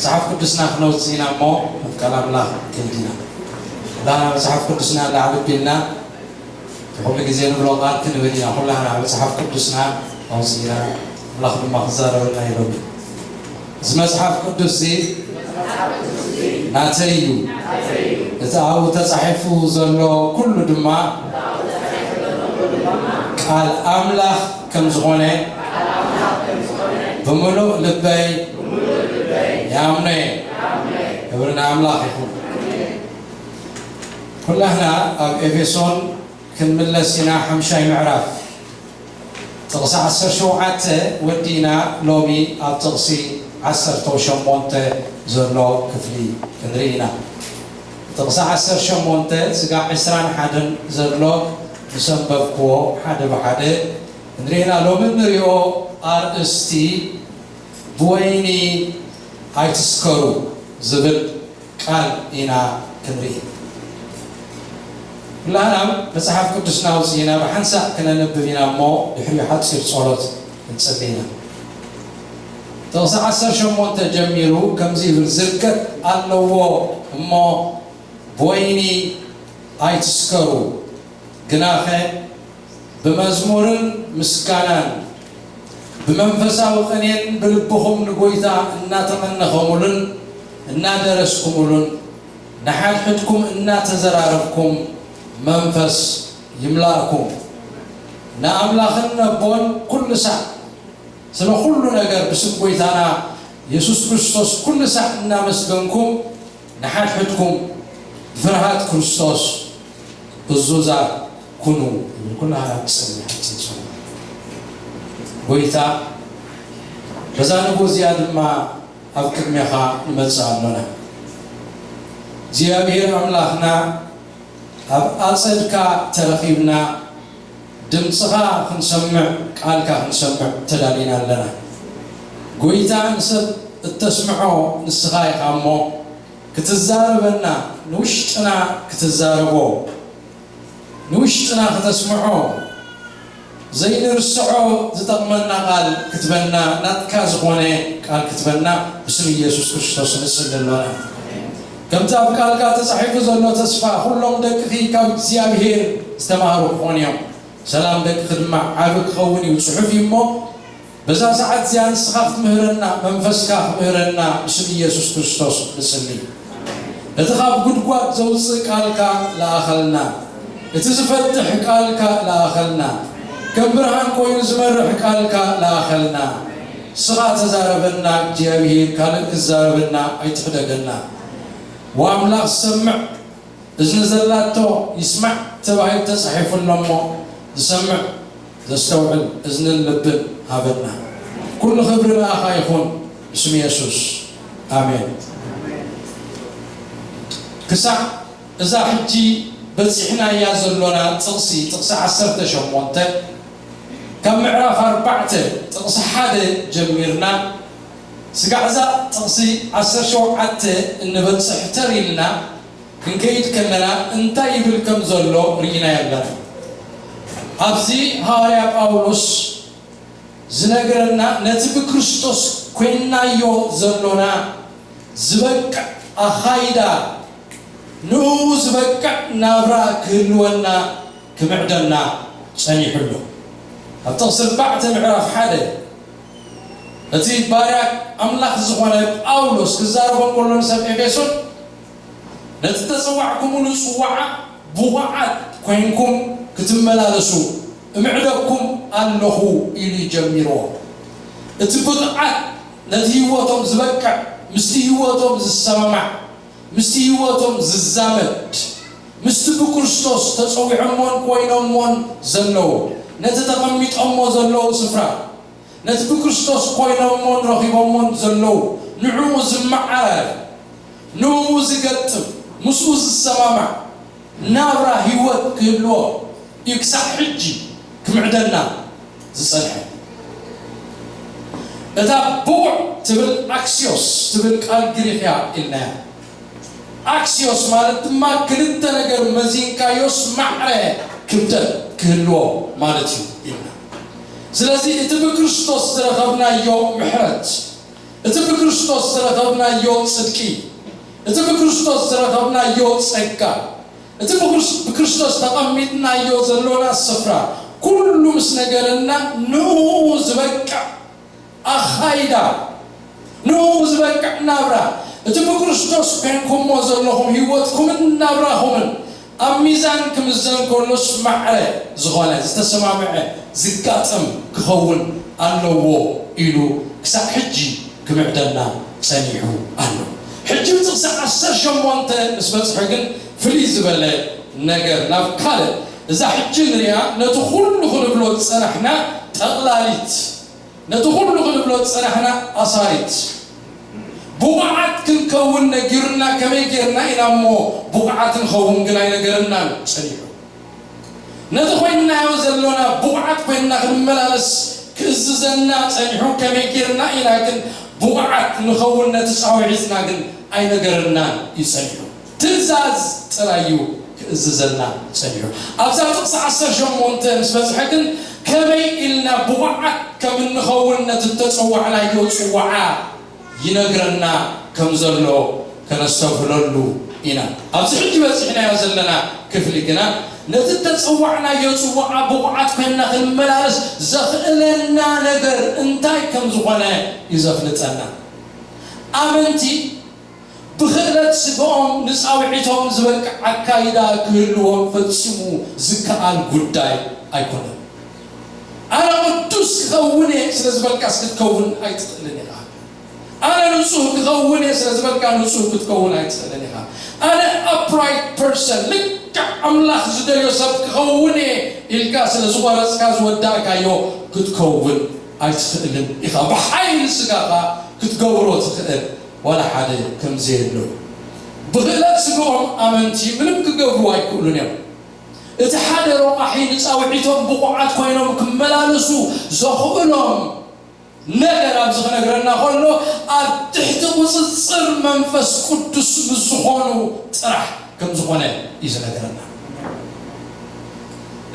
መጽሓፍ ቅዱስና ክነውጽእ ኢና እሞ፣ ናብ ቃል ኣምላኽ ክንዲ ኢና። ኩላህና መጽሓፍ ቅዱስና ላዕሊ ኣቢልና፣ ኩሉ ግዜ ንብሎ ቃል ክንብል ኢና። ኩላህና መጽሓፍ ቅዱስና ኣውጺእና፣ ኣምላኽ ድማ ክዛረበና ይደሊ። እዚ መጽሓፍ ቅዱስ እዚ ናተይ እዩ። እቲ ኣብኡ ተጻሒፉ ዘሎ ኩሉ ድማ ቃል ኣምላኽ ከም ዝኾነ ብምሉእ ልበይ ይኣምኖ እየ። ክብሪ ንኣምላኽ ይኹን። ኩላህና ኣብ ኤፌሶን ክንምለስ ኢና፣ ሓምሻይ ምዕራፍ ጥቕሲ ዓሰርተ ሸውዓተ ወዲእና፣ ሎሚ ኣብ ጥቕሲ ዓሰርተ ሸሞንተ ዘሎ ክፍሊ ክንርኢ ኢና። ጥቕሲ ዓሰርተ ሸሞንተ ስጋዕ ዕስራን ሓደን ዘሎ ምስ ኣንበብክዎ ሓደ ብሓደ ክንርኢ ኢና። ሎሚ እንሪኦ ኣርእስቲ ብወይኒ ኣይትስከሩ ዝብል ቃል ኢና ክንርኢ። ኩላህና መጽሓፍ ቅዱስና ኣውጺእና ብሓንሳእ ክነንብብ ኢና እሞ፣ ድሕሪኡ ሓጺር ጸሎት ክንጽሊ ኢና። ጥቕሲ ዓሰርተ ሸሞንተ ጀሚሩ ከምዚ ይብል፣ ዝርገት ኣለዎ እሞ ብወይኒ ኣይትስከሩ፣ ግናኸ ብመዝሙርን ምስጋናን ብመንፈሳዊ ቅኔን ብልብኹም ንጎይታ እናተቐነኸሙሉን እናደረስኩሙሉን ንሓድሕድኩም እናተዘራረብኩም መንፈስ ይምላእኩም። ንኣምላኽን ነቦን ኩሉ ሳዕ ስለ ኩሉ ነገር ብስም ጎይታና የሱስ ክርስቶስ ኩሉ ሳዕ እናመስገንኩም ንሓድሕድኩም ብፍርሃት ክርስቶስ እዙዛት ኩኑ። ይብል። ኩላህና ንጸሊ ሓጺር ጸሎት። ጎይታ፣ በዛ ንግሆ እዚኣ ድማ ኣብ ቅድሜኻ ንመጽእ ኣሎና። እግዚኣብሔር ኣምላኽና፣ ኣብ ኣጸድካ ተረኺብና ድምጽኻ ክንሰምዕ፣ ቃልካ ክንሰምዕ ተዳሊና ኣለና። ጎይታ፣ ንሰብ እተስምዖ ንስኻ ኢኻ እሞ፣ ክትዛረበና፣ ንውሽጥና ክትዛረቦ፣ ንውሽጥና ክተስምዖ፣ ዘይንርስዖ ዝጠቕመና ቃል ክትበና፣ ናትካ ዝኾነ ቃል ክትበና ብስም ኢየሱስ ክርስቶስ ንጽሊ ኣሎና። ከምቲ ኣብ ቃልካ ተጻሒፉ ዘሎ ተስፋ፣ ኩሎም ደቅኺ ካብ እግዚኣብሔር ዝተማህሩ ክኾኑ እዮም፣ ሰላም ደቅኺ ድማ ዓቢ ክኸውን እዩ ጽሑፍ እዩ እሞ፣ በዛ ሰዓት እዚኣ ንስኻ ክትምህረና፣ መንፈስካ ክምህረና ብስም ኢየሱስ ክርስቶስ ንጽሊ። እቲ ካብ ጉድጓድ ዘውጽእ ቃልካ ለኣኸልና፣ እቲ ዝፈትሕ ቃልካ ለኣኸልና፣ ከም ብርሃን ኮይኑ ዝመርሕ ቃልካ ለኣኸልና። ንስኻ ተዛረበና እግዚኣብሔር፣ ካልእ ክዛረበና ኣይትሕደገና። ወኣምላኽ ዝሰምዕ እዝኒ ዘላቶ ይስማዕ ተባሂሉ ተጻሒፉ ኣሎ እሞ፣ ዝሰምዕ ዘስተውዕል እዝንን ልብን ሃበና። ኩሉ ክብሪ ንኣኻ ይኹን፣ ብስም የሱስ፣ ኣሜን። ክሳዕ እዛ ሕጂ በጺሕናያ ዘሎና ጥቕሲ፣ ጥቕሲ ዓሰርተ ሸሞንተ፣ ካብ ምዕራፍ ኣርባዕተ ጥቕሲ ሓደ ጀሚርና፣ ስጋዕ እዛ ጥቕሲ ዓሰርተ ሸውዓተ እንበጽሕ ተር ኢልና ክንከይድ ከለና እንታይ ይብል ከም ዘሎ ርኢናዮ ኣለና። ኣብዚ ሃዋርያ ጳውሎስ ዝነግረና፣ ነቲ ብክርስቶስ ኮይንናዮ ዘሎና ዝበቅዕ ኣኻይዳ፣ ንእኡ ዝበቅዕ ናብራ ክህልወና ክምዕደና ጸኒሑ ኣሎ። ኣብ ጥቕሲ ኣርባዕተ ምዕራፍ ሓደ፣ እቲ ባርያ ኣምላኽ ዝኾነ ጳውሎስ ክዛረቦም ከሎ ንሰብ ኤፌሶን፣ ነቲ ተጸዋዕኩምሉ ጽዋዓ ብቑዓት ኮይንኩም ክትመላለሱ እምዕደኩም ኣለኹ ኢሉ እዩ ጀሚርዎ። እቲ ብቕዓት ነቲ ህይወቶም ዝበቅዕ፣ ምስቲ ህይወቶም ዝሰማማዕ፣ ምስቲ ህይወቶም ዝዛመድ፣ ምስቲ ብክርስቶስ ተጸዊዖሞን ኮይኖሞን ዘለዉ፣ ነቲ ተቐሚጦሞ ዘለዉ ስፍራ፣ ነቲ ብክርስቶስ ኮይኖሞን ረኺቦሞን ዘለዉ፣ ንዕኡ ዝመዓራረ፣ ንእኡ ዝገጥም፣ ምስኡ ዝሰማማዕ ናብራ ህይወት ክህልዎ እዩ ክሳዕ ሕጂ ክምዕደና ዝጸንሐ። እታ ብቑዕ ትብል ኣክሲዮስ ትብል ቃል ግሪኽ እያ ኢልናያ። ኣክሲዮስ ማለት ድማ ክልተ ነገር መዚንካዮስ ማዕረ ክብደት ክህልዎ ማለት እዩ ኢልና። ስለዚ እቲ ብክርስቶስ ዝረኸብናዮ ምሕረት፣ እቲ ብክርስቶስ ዝረኸብናዮ ጽድቂ፣ እቲ ብክርስቶስ ዝረኸብናዮ ጸጋ፣ እቲ ብክርስ-፣ ብክርስቶስ ተቐሚጥናዮ ዘሎና ስፍራ፣ ኩሉ ምስ ነገረና፣ ንኡ ዝበቅዕ ኣኻይዳ፣ ንኡ ዝበቅዕ ናብራ፣ እቲ ብክርስቶስ ኮንኩሞ ዘለኹም ህይወትኩምን ናብራኹምን ኣብ ሚዛን ክምዘን ከሎስ ማዕረ ዝኾነ፣ ዝተሰማምዐ፣ ዝጋጠም ክኸውን ኣለዎ ኢሉ ክሳዕ ሕጂ ክምዕደና ጸኒሑ ኣሎ። ሕጂ ጥቕሲ ዓሰርተ ሸሞንተ ምስ በጽሐ ግን ፍልይ ዝበለ ነገር ናብ ካልእ፣ እዛ ሕጂ ንሪኣ ነቲ ኩሉ ክንብሎ ዝጸናሕና ጠቕላሊት፣ ነቲ ኩሉ ክንብሎ ዝጸናሕና ኣሳሪት፣ ብቑዓት ክንከውን ነጊሩና፣ ከመይ ጌርና ኢና እሞ ብቑዓት ንኸውን ግን ኣይነገረናን ጸኒሑ። ነቲ ኮይንናዮ ዘሎና ብቑዓት ኮይንና ክንመላለስ ክእዝዘና ጸኒሑ፣ ከመይ ጌርና ኢና ግን ብቑዓት ንኸውን ነቲ ጻውዒትና ግን ኣይነገረናን እዩ ጸኒሑ። ትእዛዝ ጥራይ እዩ ክእዝዘና ጸኒሑ። ኣብዛ ጥቕሲ ዓሰርተ ሸሞንተ ምስ በጽሐ ግን ከመይ ኢልና ብቑዓት ከም እንኸውን ነቲ እተጸዋዕናዮ ጽዋዓ ይነግረና ከም ዘሎ ከነስተብህለሉ ኢና። ኣብዚ ሕጂ በጺሕናዮ ዘለና ክፍሊ ግና ነቲ እተጸዋዕናዮ ጽዋዓ ብቑዓት ኮይንና ክንመላለስ ዘኽእለና ነገር እንታይ ከም ዝኾነ እዩ ዘፍልጠና። ኣመንቲ ብኽእለት ስጋኦም ንጻውዒቶም ዝበቅዕ ኣካይዳ ክህልዎም ፈጺሙ ዝከኣል ጉዳይ ኣይኮነን። ኣነ ቅዱስ ክኸውን እየ ስለ ዝበልካስ ክትከውን ኣይትኽእልን ኢኻ። ኣነ ንጹህ ክኸውን እየ ስለ ዝበልካ ንጹህ ክትከውን ኣይትኽእልን ኢኻ። ኣነ upright person፣ ልክዕ ኣምላኽ ዝደልዮ ሰብ ክኸውን እየ ኢልካ ስለ ዝቖረጽካ ዝወዳእካዮ ክትከውን ኣይትኽእልን ኢኻ። ብሓይሊ ስጋኻ ክትገብሮ ትኽእል ዋላ ሓደ ከም ዘየሎ። ብኽእለት ስጋኦም ኣመንቲ ምንም ክገብሩ ኣይክእሉን እዮም። እቲ ሓደ ረቋሒ ንጻውዒቶም ብቑዓት ኮይኖም ክመላለሱ ዘኽእሎም ነገር ኣብዚ ክነግረና ከሎ፣ ኣብ ትሕቲ ቁጽጽር መንፈስ ቅዱስ ምስ ዝኾኑ ጥራሕ ከም ዝኾነ እዩ ዝነግረና።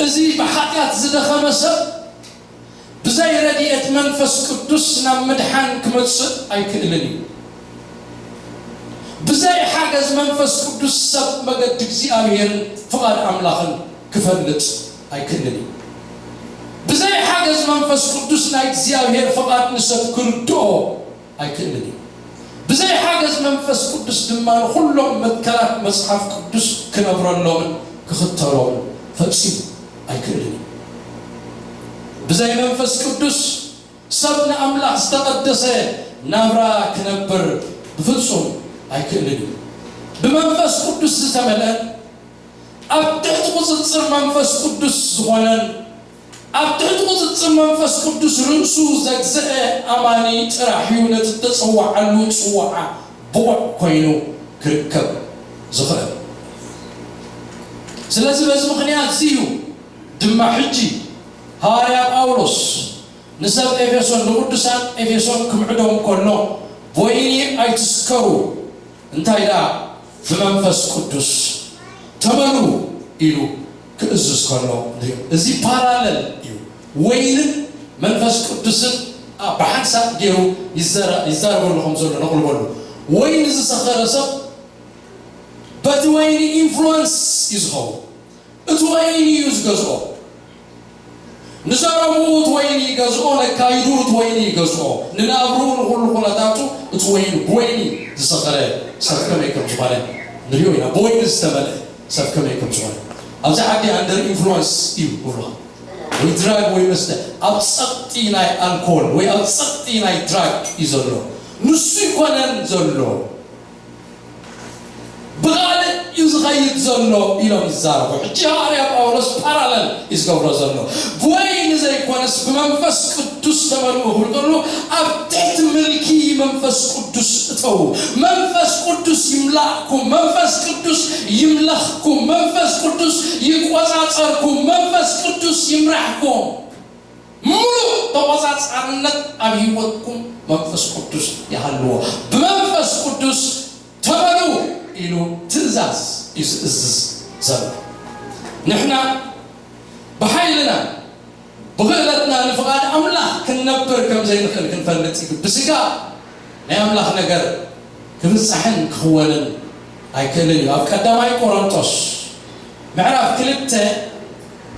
እዚ ብሓጢኣት ዝደኸመ ሰብ ብዘይ ረድኤት መንፈስ ቅዱስ ናብ ምድሓን ክመጽእ ኣይክእልን እዩ። ብዘይ ሓገዝ መንፈስ ቅዱስ ሰብ መገዲ እግዚኣብሔርን ፍቓድ ኣምላኽን ክፈልጥ ኣይክእልን እዩ። ብዘይ ሓገዝ መንፈስ ቅዱስ ናይ እግዚኣብሔር ፍቓድ ንሰብ ክርድኦ ኣይክእልን እዩ። ብዘይ ሓገዝ መንፈስ ቅዱስ ድማ ንኹሎም መትከላት መጽሓፍ ቅዱስ ክነብረሎምን ክኽተሎምን ፈጺሙ ኣይክእልን እዩ። ብዘይ መንፈስ ቅዱስ ሰብ ንኣምላኽ ዝተቐደሰ ናብራ ክነብር ብፍጹም ኣይክእልን እዩ። ብመንፈስ ቅዱስ ዝተመልአን ኣብ ትሕቲ ቁጽጽር መንፈስ ቅዱስ ዝኾነን ኣብ ትሕቲ ቁጽጽር መንፈስ ቅዱስ ርእሱ ዘግዝአ ኣማኒ ጥራሕ እዩ ነቲ እተጸውዓሉ ጽዋዓ ብቑዕ ኮይኑ ክርከብ ዝኽእል። ስለዚ በዚ ምኽንያት እዚ እዩ ድማ ሕጂ ሃዋርያ ጳውሎስ ንሰብ ኤፌሶን፣ ንቅዱሳን ኤፌሶን ክምዕዶም ከሎ፣ "ብወይኒ ኣይትስከሩ፣ እንታይ ደኣ ብመንፈስ ቅዱስ ተመልኡ" ኢሉ ክእዝዝ ከሎ ንሪኦ። እዚ ፓራለል እዩ። ወይንን መንፈስ ቅዱስን ኣ-፣ ብሓንሳብ ገይሩ ይዘራ-፣ ይዛረበሉ ከም ዘሎ ነቕርበሉ። ወይኒ ዝሰኸረ ሰብ በቲ ወይኒ ኢንፍሉወንስ እዩ ዝኸውን። እቲ ወይኒ እዩ ዝገዝኦ። ንዘረብኡ እቲ ወይኒ ይገዝኦ፣ ነካይዱ እቲ ወይኒ ይገዝኦ፣ ንናብርኡ ንኹሉ ኩነታቱ እቲ ወይኒ፣ ብወይኒ ዝሰኸረ ሰብ ከመይ ከም ዝኾነ ንሪኦ ኢና። ብወይኒ ዝተመልአ ሰብ ከመይ ከም ዝኾነ። ኣብዚ ዓዲ ኣንደር ኢንፍሉወንስ እዩ ክብሉኻ። ወይ ድራግ ወይ መስተ፣ ኣብ ጸቕጢ ናይ ኣልኮል ወይ ኣብ ጸቕጢ ናይ ድራግ እዩ ዘሎ። ንሱ ይኮነን ዘሎ። ብኻልእ እዩ ዝኸይድ ዘሎ ኢሎም ይዛረቡ። ሕጂ ሃዋርያ ጳውሎስ ፓራለል እዩ ዝገብሮ ዘሎ። ብወይኒ ዘይኮነስ ብመንፈስ ቅዱስ ተመልኡ ክብል ከሎ፣ ኣብ ትሕቲ ምልኪ መንፈስ ቅዱስ እተዉ። መንፈስ ቅዱስ ይምላእኩም፣ መንፈስ ቅዱስ ይምለኽኩም፣ መንፈስ ቅዱስ ይቆጻጸርኩም፣ መንፈስ ቅዱስ ይምራሕኩም። ምሉእ ተቖጻጻርነት ኣብ ህይወትኩም መንፈስ ቅዱስ ይሃልዎ። ብመንፈስ ቅዱስ ተመልኡ ኢሉ ትእዛዝ እዩ ዝእዝዝ ዘሎ። ንሕና ብሓይልና ብኽእለትና ንፍቓድ ኣምላኽ ክንነብር ከም ዘይንኽእል ክንፈልጥ እዩ። ብስጋ ናይ ኣምላኽ ነገር ክብጻሕን ክኽወንን ኣይክእልን እዩ። ኣብ ቀዳማይ ቆሮንጦስ ምዕራፍ ክልተ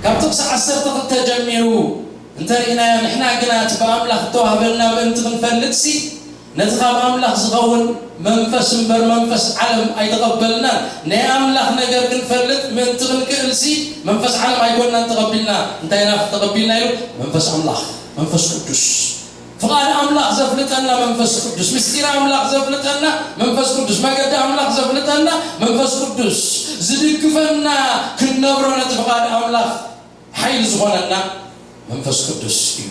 ካብ ጥቕሲ ዓሰርተ ክልተ ጀሚሩ እንተርኢናዮ፣ ንሕና ግና እቲ ብኣምላኽ እተዋህበና ምእንቲ ክንፈልጥሲ፣ ነቲ ካብ ኣምላኽ ዝኸውን መንፈስ እምበር መንፈስ ዓለም ኣይተቐበልናን። ናይ ኣምላኽ ነገር ክንፈልጥ ምእንቲ ክንክእልሲ፣ መንፈስ ዓለም ኣይኮንናን ተቐቢልና። እንታይ ኢና ተቐቢልና ኢሉ? መንፈስ ኣምላኽ፣ መንፈስ ቅዱስ። ፍቓድ ኣምላኽ ዘፍልጠና መንፈስ ቅዱስ፣ ምስጢር ኣምላኽ ዘፍልጠና መንፈስ ቅዱስ፣ መገዲ ኣምላኽ ዘፍልጠና መንፈስ ቅዱስ፣ ዝድግፈና፣ ክንነብሮ ነቲ ፍቓድ ኣምላኽ ሓይሊ ዝኾነና መንፈስ ቅዱስ እዩ።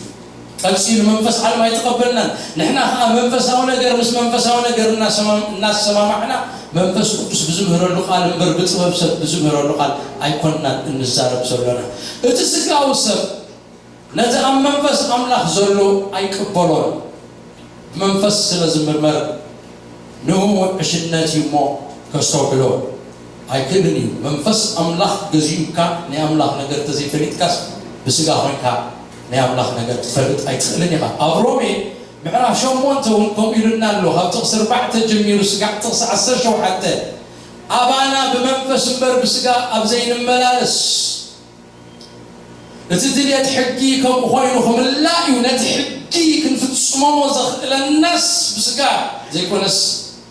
ቀጺሉ መንፈስ ዓለም ኣይተቐበልናን። ንሕና ኸዓ መንፈሳዊ ነገር ምስ መንፈሳዊ ነገር እናሰማ-፣ እናሰማማዕና መንፈስ ቅዱስ ብዝምህረሉ ቃል እምበር ብጥበብ ሰብ ብዝምህረሉ ቃል ኣይኮንናን እንዛረብ ዘሎና። እቲ ስጋዊ ሰብ ነቲ ኣብ መንፈስ ኣምላኽ ዘሎ ኣይቅበሎን። ብመንፈስ ስለ ዝምርመር ንኡ ዕሽነት እዩ እሞ ከስተውዕሎ ኣይክእልን እዩ። መንፈስ ኣምላኽ ገዚኡካ ናይ ኣምላኽ ነገር ተዘይፈሊጥካስ ብስጋ ኮይንካ ናይ ኣምላኽ ነገር ክትፈልጥ ኣይትኽእልን ኢኻ። ኣብ ሮሜ ምዕራፍ ሸሞንተ እውን ከምኡ ኢሉና ኣሎ። ካብ ጥቕሲ ኣርባዕተ ጀሚሩ ስጋዕ ጥቕሲ ዓሰርተ ሸውዓተ፣ ኣባና ብመንፈስ እምበር ብስጋ ኣብ ዘይንመላለስ፣ እቲ ድልየት ሕጊ ከምኡ ኮይኑ ክምላእ እዩ። ነቲ ሕጊ ክንፍጽሞ ዘኽእለናስ ብስጋ ዘይኮነስ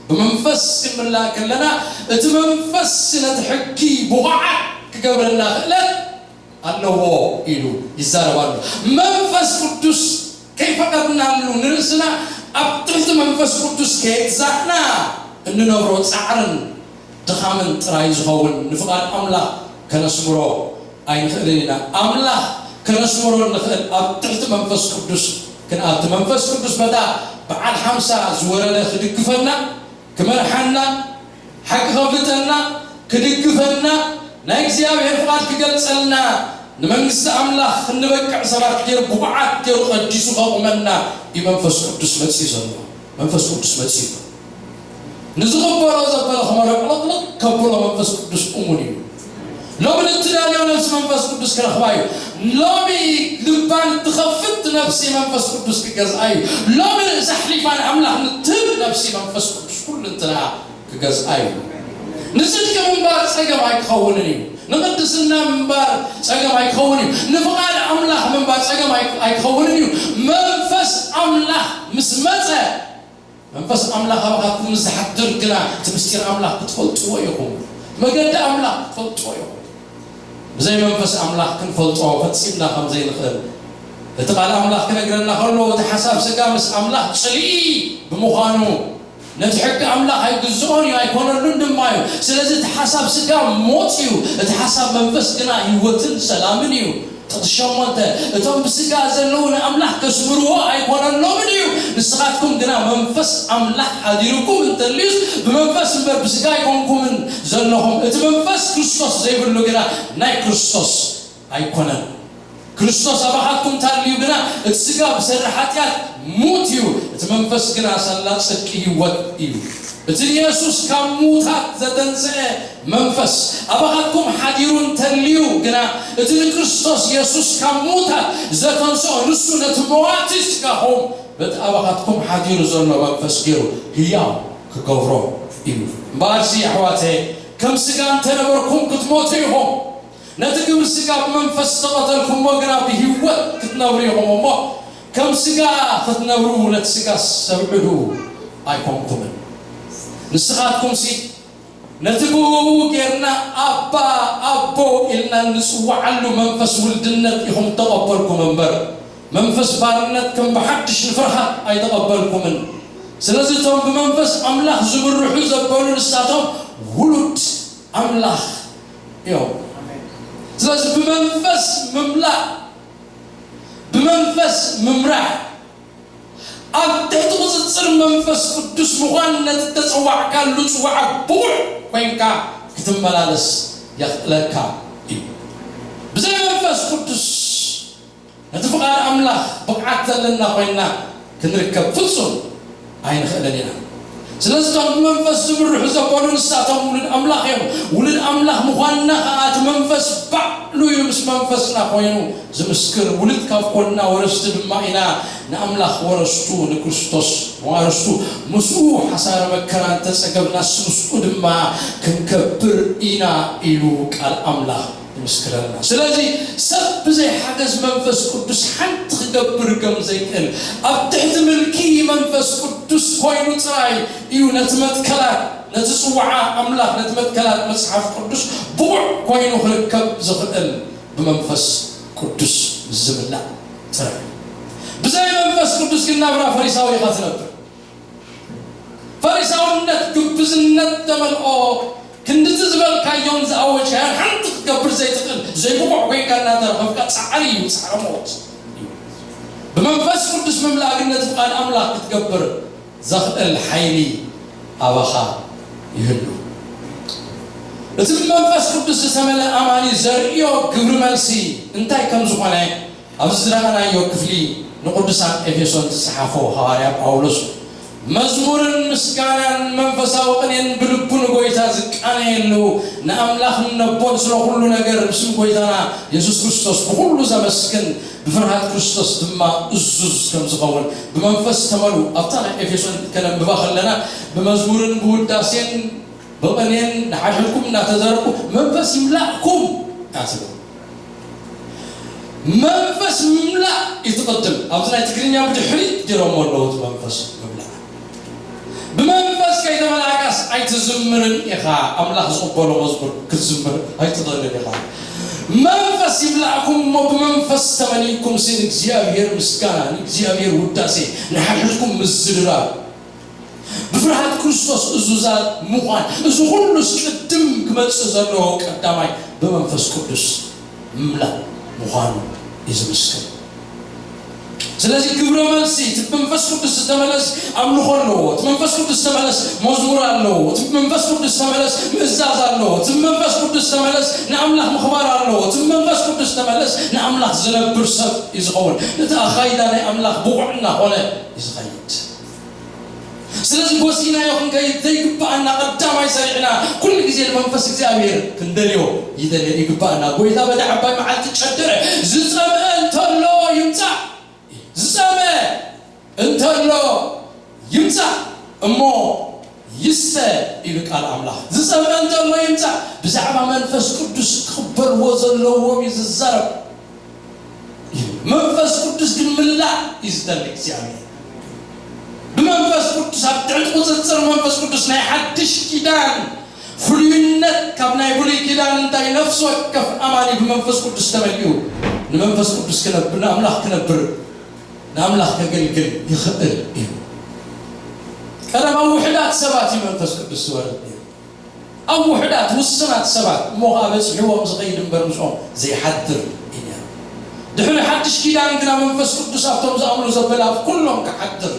ብመንፈስ ክንምላእ ከለና፣ እቲ መንፈስ ነቲ ሕጊ ብቑዓት ክገብረና ክእለት ኣለዎ ኢሉ ይዛረብ ኣሎ። መንፈስ ቅዱስ ከይፈቐድናሉ ንርእስና ኣብ ትሕቲ መንፈስ ቅዱስ ከየግዛእና እንነብሮ ጻዕርን ድኻምን ጥራይ ዝኸውን፣ ንፍቓድ ኣምላኽ ከነስምሮ ኣይንኽእልን ኢና። ኣምላኽ ከነስምሮ እንኽእል ኣብ ትሕቲ መንፈስ ቅዱስ ክንኣቱ። መንፈስ ቅዱስ በታ በዓል ሓምሳ ዝወረደ ክድግፈና፣ ክመርሓና፣ ሓቂ ከፍልጠና፣ ክድግፈና፣ ናይ እግዚኣብሔር ፍቓድ ክገልጸልና፣ ንመንግስቲ ኣምላኽ ክንበቅዕ ሰባት ገይሩ፣ ብቑዓት ገይሩ ቀዲሱ ከቑመና እዩ መንፈስ ቅዱስ መጺኡ ዘሎ። መንፈስ ቅዱስ መጺኡ ኣሎ። ንዝቕበሎ ዘበለ ክመሎ ዕልቕልቕ ከብሎ መንፈስ ቅዱስ እሙን እዩ። ሎሚ ንትደልዮ ነፍሲ መንፈስ ቅዱስ ክረኽባ እዩ። ሎሚ ልባ ንትኸፍት ነፍሲ መንፈስ ቅዱስ ክገዝኣ እዩ። ሎሚ ርእሳ ኣሕሊፋ ንኣምላኽ ንትህብ ነፍሲ መንፈስ ቅዱስ ኩሉ እንትንኣ ክገዝኣ እዩ። ንጽድቂ ምንባር ጸገም ኣይክኸውንን እዩ። ንቕድስና ምንባር ጸገም ኣይክኸውን እዩ። ንፍቓድ ኣምላኽ ምንባር ጸገም ኣይ-፣ ኣይክኸውንን እዩ። መንፈስ ኣምላኽ ምስ መጸ፣ መንፈስ ኣምላኽ ኣባኻትኩም ምስ ዝሓድር ግና እቲ ምስጢር ኣምላኽ ክትፈልጥዎ ኢኹም። መገዲ ኣምላኽ ክትፈልጥዎ ኢኹም። ብዘይ መንፈስ ኣምላኽ ክንፈልጦ ፈጺምና ከም ዘይንኽእል እቲ ቃል ኣምላኽ ክነግረና ከሎ፣ እቲ ሓሳብ ስጋ ምስ ኣምላኽ ጽልኢ ብምዃኑ፣ ነቲ ሕጊ ኣምላኽ ኣይግዝኦን እዩ፣ ኣይኮነሉን ድማ እዩ። ስለዚ እቲ ሓሳብ ስጋ ሞት እዩ፣ እቲ ሓሳብ መንፈስ ግና ህይወትን ሰላምን እዩ። ጥቕሲ ሸሞንተ፣ እቶም ብስጋ ዘለዉ ንኣምላኽ ከስምርዎ ኣይኮነሎምን እዩ። ንስኻትኩም ግና መንፈስ ኣምላኽ ሓዲሩኩም እንተልዩስ፣ ብመንፈስ እምበር ብስጋ ኣይኮንኩምን ዘለኹም። እቲ መንፈስ ክርስቶስ ዘይብሉ ግና ናይ ክርስቶስ ኣይኮነን። ክርስቶስ ኣባኻትኩም እንተልዩ ግና፣ እቲ ስጋ ብሰሪ ሓጢኣት ሙት እዩ፣ እቲ መንፈስ ግና ሳላ ጽድቂ ህይወት እዩ። እቲ ንየሱስ ካብ ሙታት ዘተንስአ መንፈስ ኣባኻትኩም ሓዲሩ እንተልዩ ግና፣ እቲ ንክርስቶስ የሱስ ካብ ሙታት ዘተንስኦ ንሱ ነቲ መዋቲ ስጋኹም በቲ ኣባኻትኩም ሓዲሩ ዘሎ መንፈስ ገይሩ ህያው ክገብሮ እዩ። እምበኣርሲ ኣሕዋተየ፣ ከም ስጋ እንተነበርኩም ክትሞቱ ኢኹም። ነቲ ግብሪ ስጋ ብመንፈስ ዝተቐተልኩሞ ግና ብህይወት ክትነብሩ ኢኹም እሞ፣ ከም ስጋ ክትነብሩ ነቲ ስጋ ሰብዕዱ ኣይኮንኩምን። ንስኻትኩምሲ ነቲ ብእኡ ጌርና ኣባ ኣቦ ኢልና እንጽውዓሉ መንፈስ ውልድነት ኢኹም እተቐበልኩም እምበር፣ መንፈስ ባርነት ከም ብሓድሽ ንፍርሃት ኣይተቐበልኩምን። ስለዚ እቶም ብመንፈስ ኣምላኽ ዝምርሑ ዘበሉ ንሳቶም ውሉድ ኣምላኽ እዮም። ስለዚ ብመንፈስ ምምላእ፣ ብመንፈስ ምምራሕ፣ ኣብ ትሕቲ ቁጽጽር መንፈስ ቅዱስ ምዃን ነቲ እተጸዋዕካሉ ጽዋዕ ብቑዕ ኮይንካ ክትመላለስ የኽእለካ እዩ። ብዘይ መንፈስ ቅዱስ ነቲ ፍቓድ ኣምላኽ ብቕዓት ዘለና ኮይንና ክንርከብ ፍጹም ኣይንኽእልን ኢና። ስለዚ እቶም ብመንፈስ ዝምርሑ ዘበሉ ንሳቶም ውሉድ ኣምላኽ እዮም። ውሉድ ኣምላኽ ምዃንና ኸዓ እቲ መንፈስ ባዕሉ እዩ ምስ መንፈስና ኮይኑ ዝምስክር። ውሉድ ካብ ኮንና ወረስቲ ድማ ኢና ንኣምላኽ ወረስቱ፣ ንክርስቶስ መዋርስቱ። ምስኡ ሓሳረ መከራ እንተጸገብናስ ምስኡ ድማ ክንከብር ኢና ኢሉ ቃል ኣምላኽ ይምስክረልና። ስለዚ ሰብ ብዘይ ሓገዝ መንፈስ ቅዱስ ሓንቲ ክገብር ከም ዘይክእል፣ ኣብ ትሕቲ ምልኪ መንፈስ ቅዱስ ኮይኑ ጥራይ እዩ ነቲ መትከላት፣ ነቲ ጽዋዓ ኣምላኽ፣ ነቲ መትከላት መጽሓፍ ቅዱስ ብቑዕ ኮይኑ ክርከብ ዝኽእል ብመንፈስ ቅዱስ ዝምላእ ጥራይ። ብዘይ መንፈስ ቅዱስ ግን ናብራ ፈሪሳዊ ኢኻ ትነብር። ፈሪሳውነት ግብዝነት ተመልኦ፣ ክንድቲ ዝበልካዮን ዝኣወጅካዮን ሓንቲ ክትገብር ዘይትኽእል ዘይብቑዕ ኮይንካ እናተረኸብካ ጻዕሪ እዩ፣ ጻዕረ ሞት። ብመንፈስ ቅዱስ ምምላእ ግን ነቲ ፍቓድ ኣምላኽ ክትገብር ዘኽእል ሓይሊ ኣባኻ ይህሉ። እቲ ብመንፈስ ቅዱስ ዝተመልአ ኣማኒ ዘርእዮ ግብሪ መልሲ እንታይ ከም ዝኾነ ኣብዚ ዝረኣናዮ ክፍሊ ንቅዱሳን ኤፌሶን ዝጸሓፎ ሃዋርያ ጳውሎስ፣ መዝሙርን ምስጋናን መንፈሳዊ ቅኔን ብልቡ ንጎይታ ዝቃነየሉ፣ ንኣምላኽን ነቦን ስለ ኩሉ ነገር ብስም ጎይታና የሱስ ክርስቶስ ብኹሉ ዘመስግን፣ ብፍርሃት ክርስቶስ ድማ እዙዝ ከም ዝኸውን ብመንፈስ ተመሉ። ኣብታ ናይ ኤፌሶን ከነንብባ ከለና ብመዝሙርን ብውዳሴን ብቕኔን ንሓድሕድኩም እናተዘረብኩ መንፈስ ይምላእኩም እያ ትብል። መንፈስ ምምላእ እዩ ትቕድም። ኣብዚ ናይ ትግርኛ ብድሕሪት ገይሮሞ ኣለዉ እቲ መንፈስ ምምላእ። ብመንፈስ ከይተመላእካስ ኣይትዝምርን ኢኻ። ኣምላኽ ዝቕበሎ መዝሙር ክትዝምር ኣይትኽእልን ኢኻ። መንፈስ ይምላእኩም እሞ ብመንፈስ ተመሊእኩም ሲ ንእግዚኣብሔር ምስጋና፣ ንእግዚኣብሔር ውዳሴ፣ ንሓድሕድኩም ምዝርራብ፣ ብፍርሃት ክርስቶስ እዙዛት ምዃን፣ እዚ ኩሉስ ቅድም ክመጽእ ዘለዎ ቀዳማይ ብመንፈስ ቅዱስ ምምላእ ምዃኑ እዩ ዝምስክር። ስለዚ ግብረ መልሲ፣ እቲ ብመንፈስ ቅዱስ ዝተመለስ ኣምልኾ ኣለዎ። እቲ መንፈስ ቅዱስ ዝተመለስ መዝሙር ኣለዎ። እቲ ብመንፈስ ቅዱስ ዝተመለስ ምእዛዝ ኣለዎ። እቲ ብመንፈስ ቅዱስ ዝተመለስ ንኣምላኽ ምኽባር ኣለዎ። እቲ ብመንፈስ ቅዱስ ዝተመለስ ንኣምላኽ ዝነብር ሰብ እዩ ዝኸውን። ነቲ ኣኻይዳ ናይ ኣምላኽ ብቑዕ እናኾነ እዩ ዝኸይድ። ስለዚ ጎሲናዮ ክንከይድ ዘይግብኣና ቀዳማይ ሰሪዕና ኩሉ ግዜ ንመንፈስ እግዚኣብሔር ክንደልዮ ይደልዮ ይግብኣና። ጎይታ በደ ዓባይ መዓልቲ ጨደረ። ዝጸምአ እንተሎ ይምጻእ፣ ዝጸምአ እንተሎ ይምጻእ እሞ ይስተ ኢሉ ቃል ኣምላኽ። ዝጸምአ እንተሎ ይምጻእ። ብዛዕባ መንፈስ ቅዱስ ክቕበልዎ ዘለዎም እዩ ዝዛረብ። መንፈስ ቅዱስ ግን ምላእ እዩ ዝደሊ እግዚኣብሔር። ብመንፈስ ቅዱስ ኣብ ትሕቲ ቁፅፅር መንፈስ ቅዱስ ናይ ሓድሽ ኪዳን ፍሉይነት ካብ ናይ ብሉይ ኪዳን እንታይ ነፍሲ ወከፍ ኣማኒ ብመንፈስ ቅዱስ ተመሊኡ ንመንፈስ ቅዱስ ክነብር ንኣምላኽ ክነብር ንኣምላኽ ከገልግል ይኽእል እዩ። ቀደም ኣብ ውሕዳት ሰባት እዩ መንፈስ ቅዱስ ዝወርድ ነይሩ። ኣብ ውሕዳት ውስናት ሰባት እሞ ኸዓ በፂሕዎም ዝኸይድ እምበር ምስኦም ዘይሓድር እዩ ነይሩ። ድሕሪ ሓድሽ ኪዳን ግና መንፈስ ቅዱስ ኣብቶም ዝኣምኑ ዘበለ ኣብ ኩሎም ክሓድር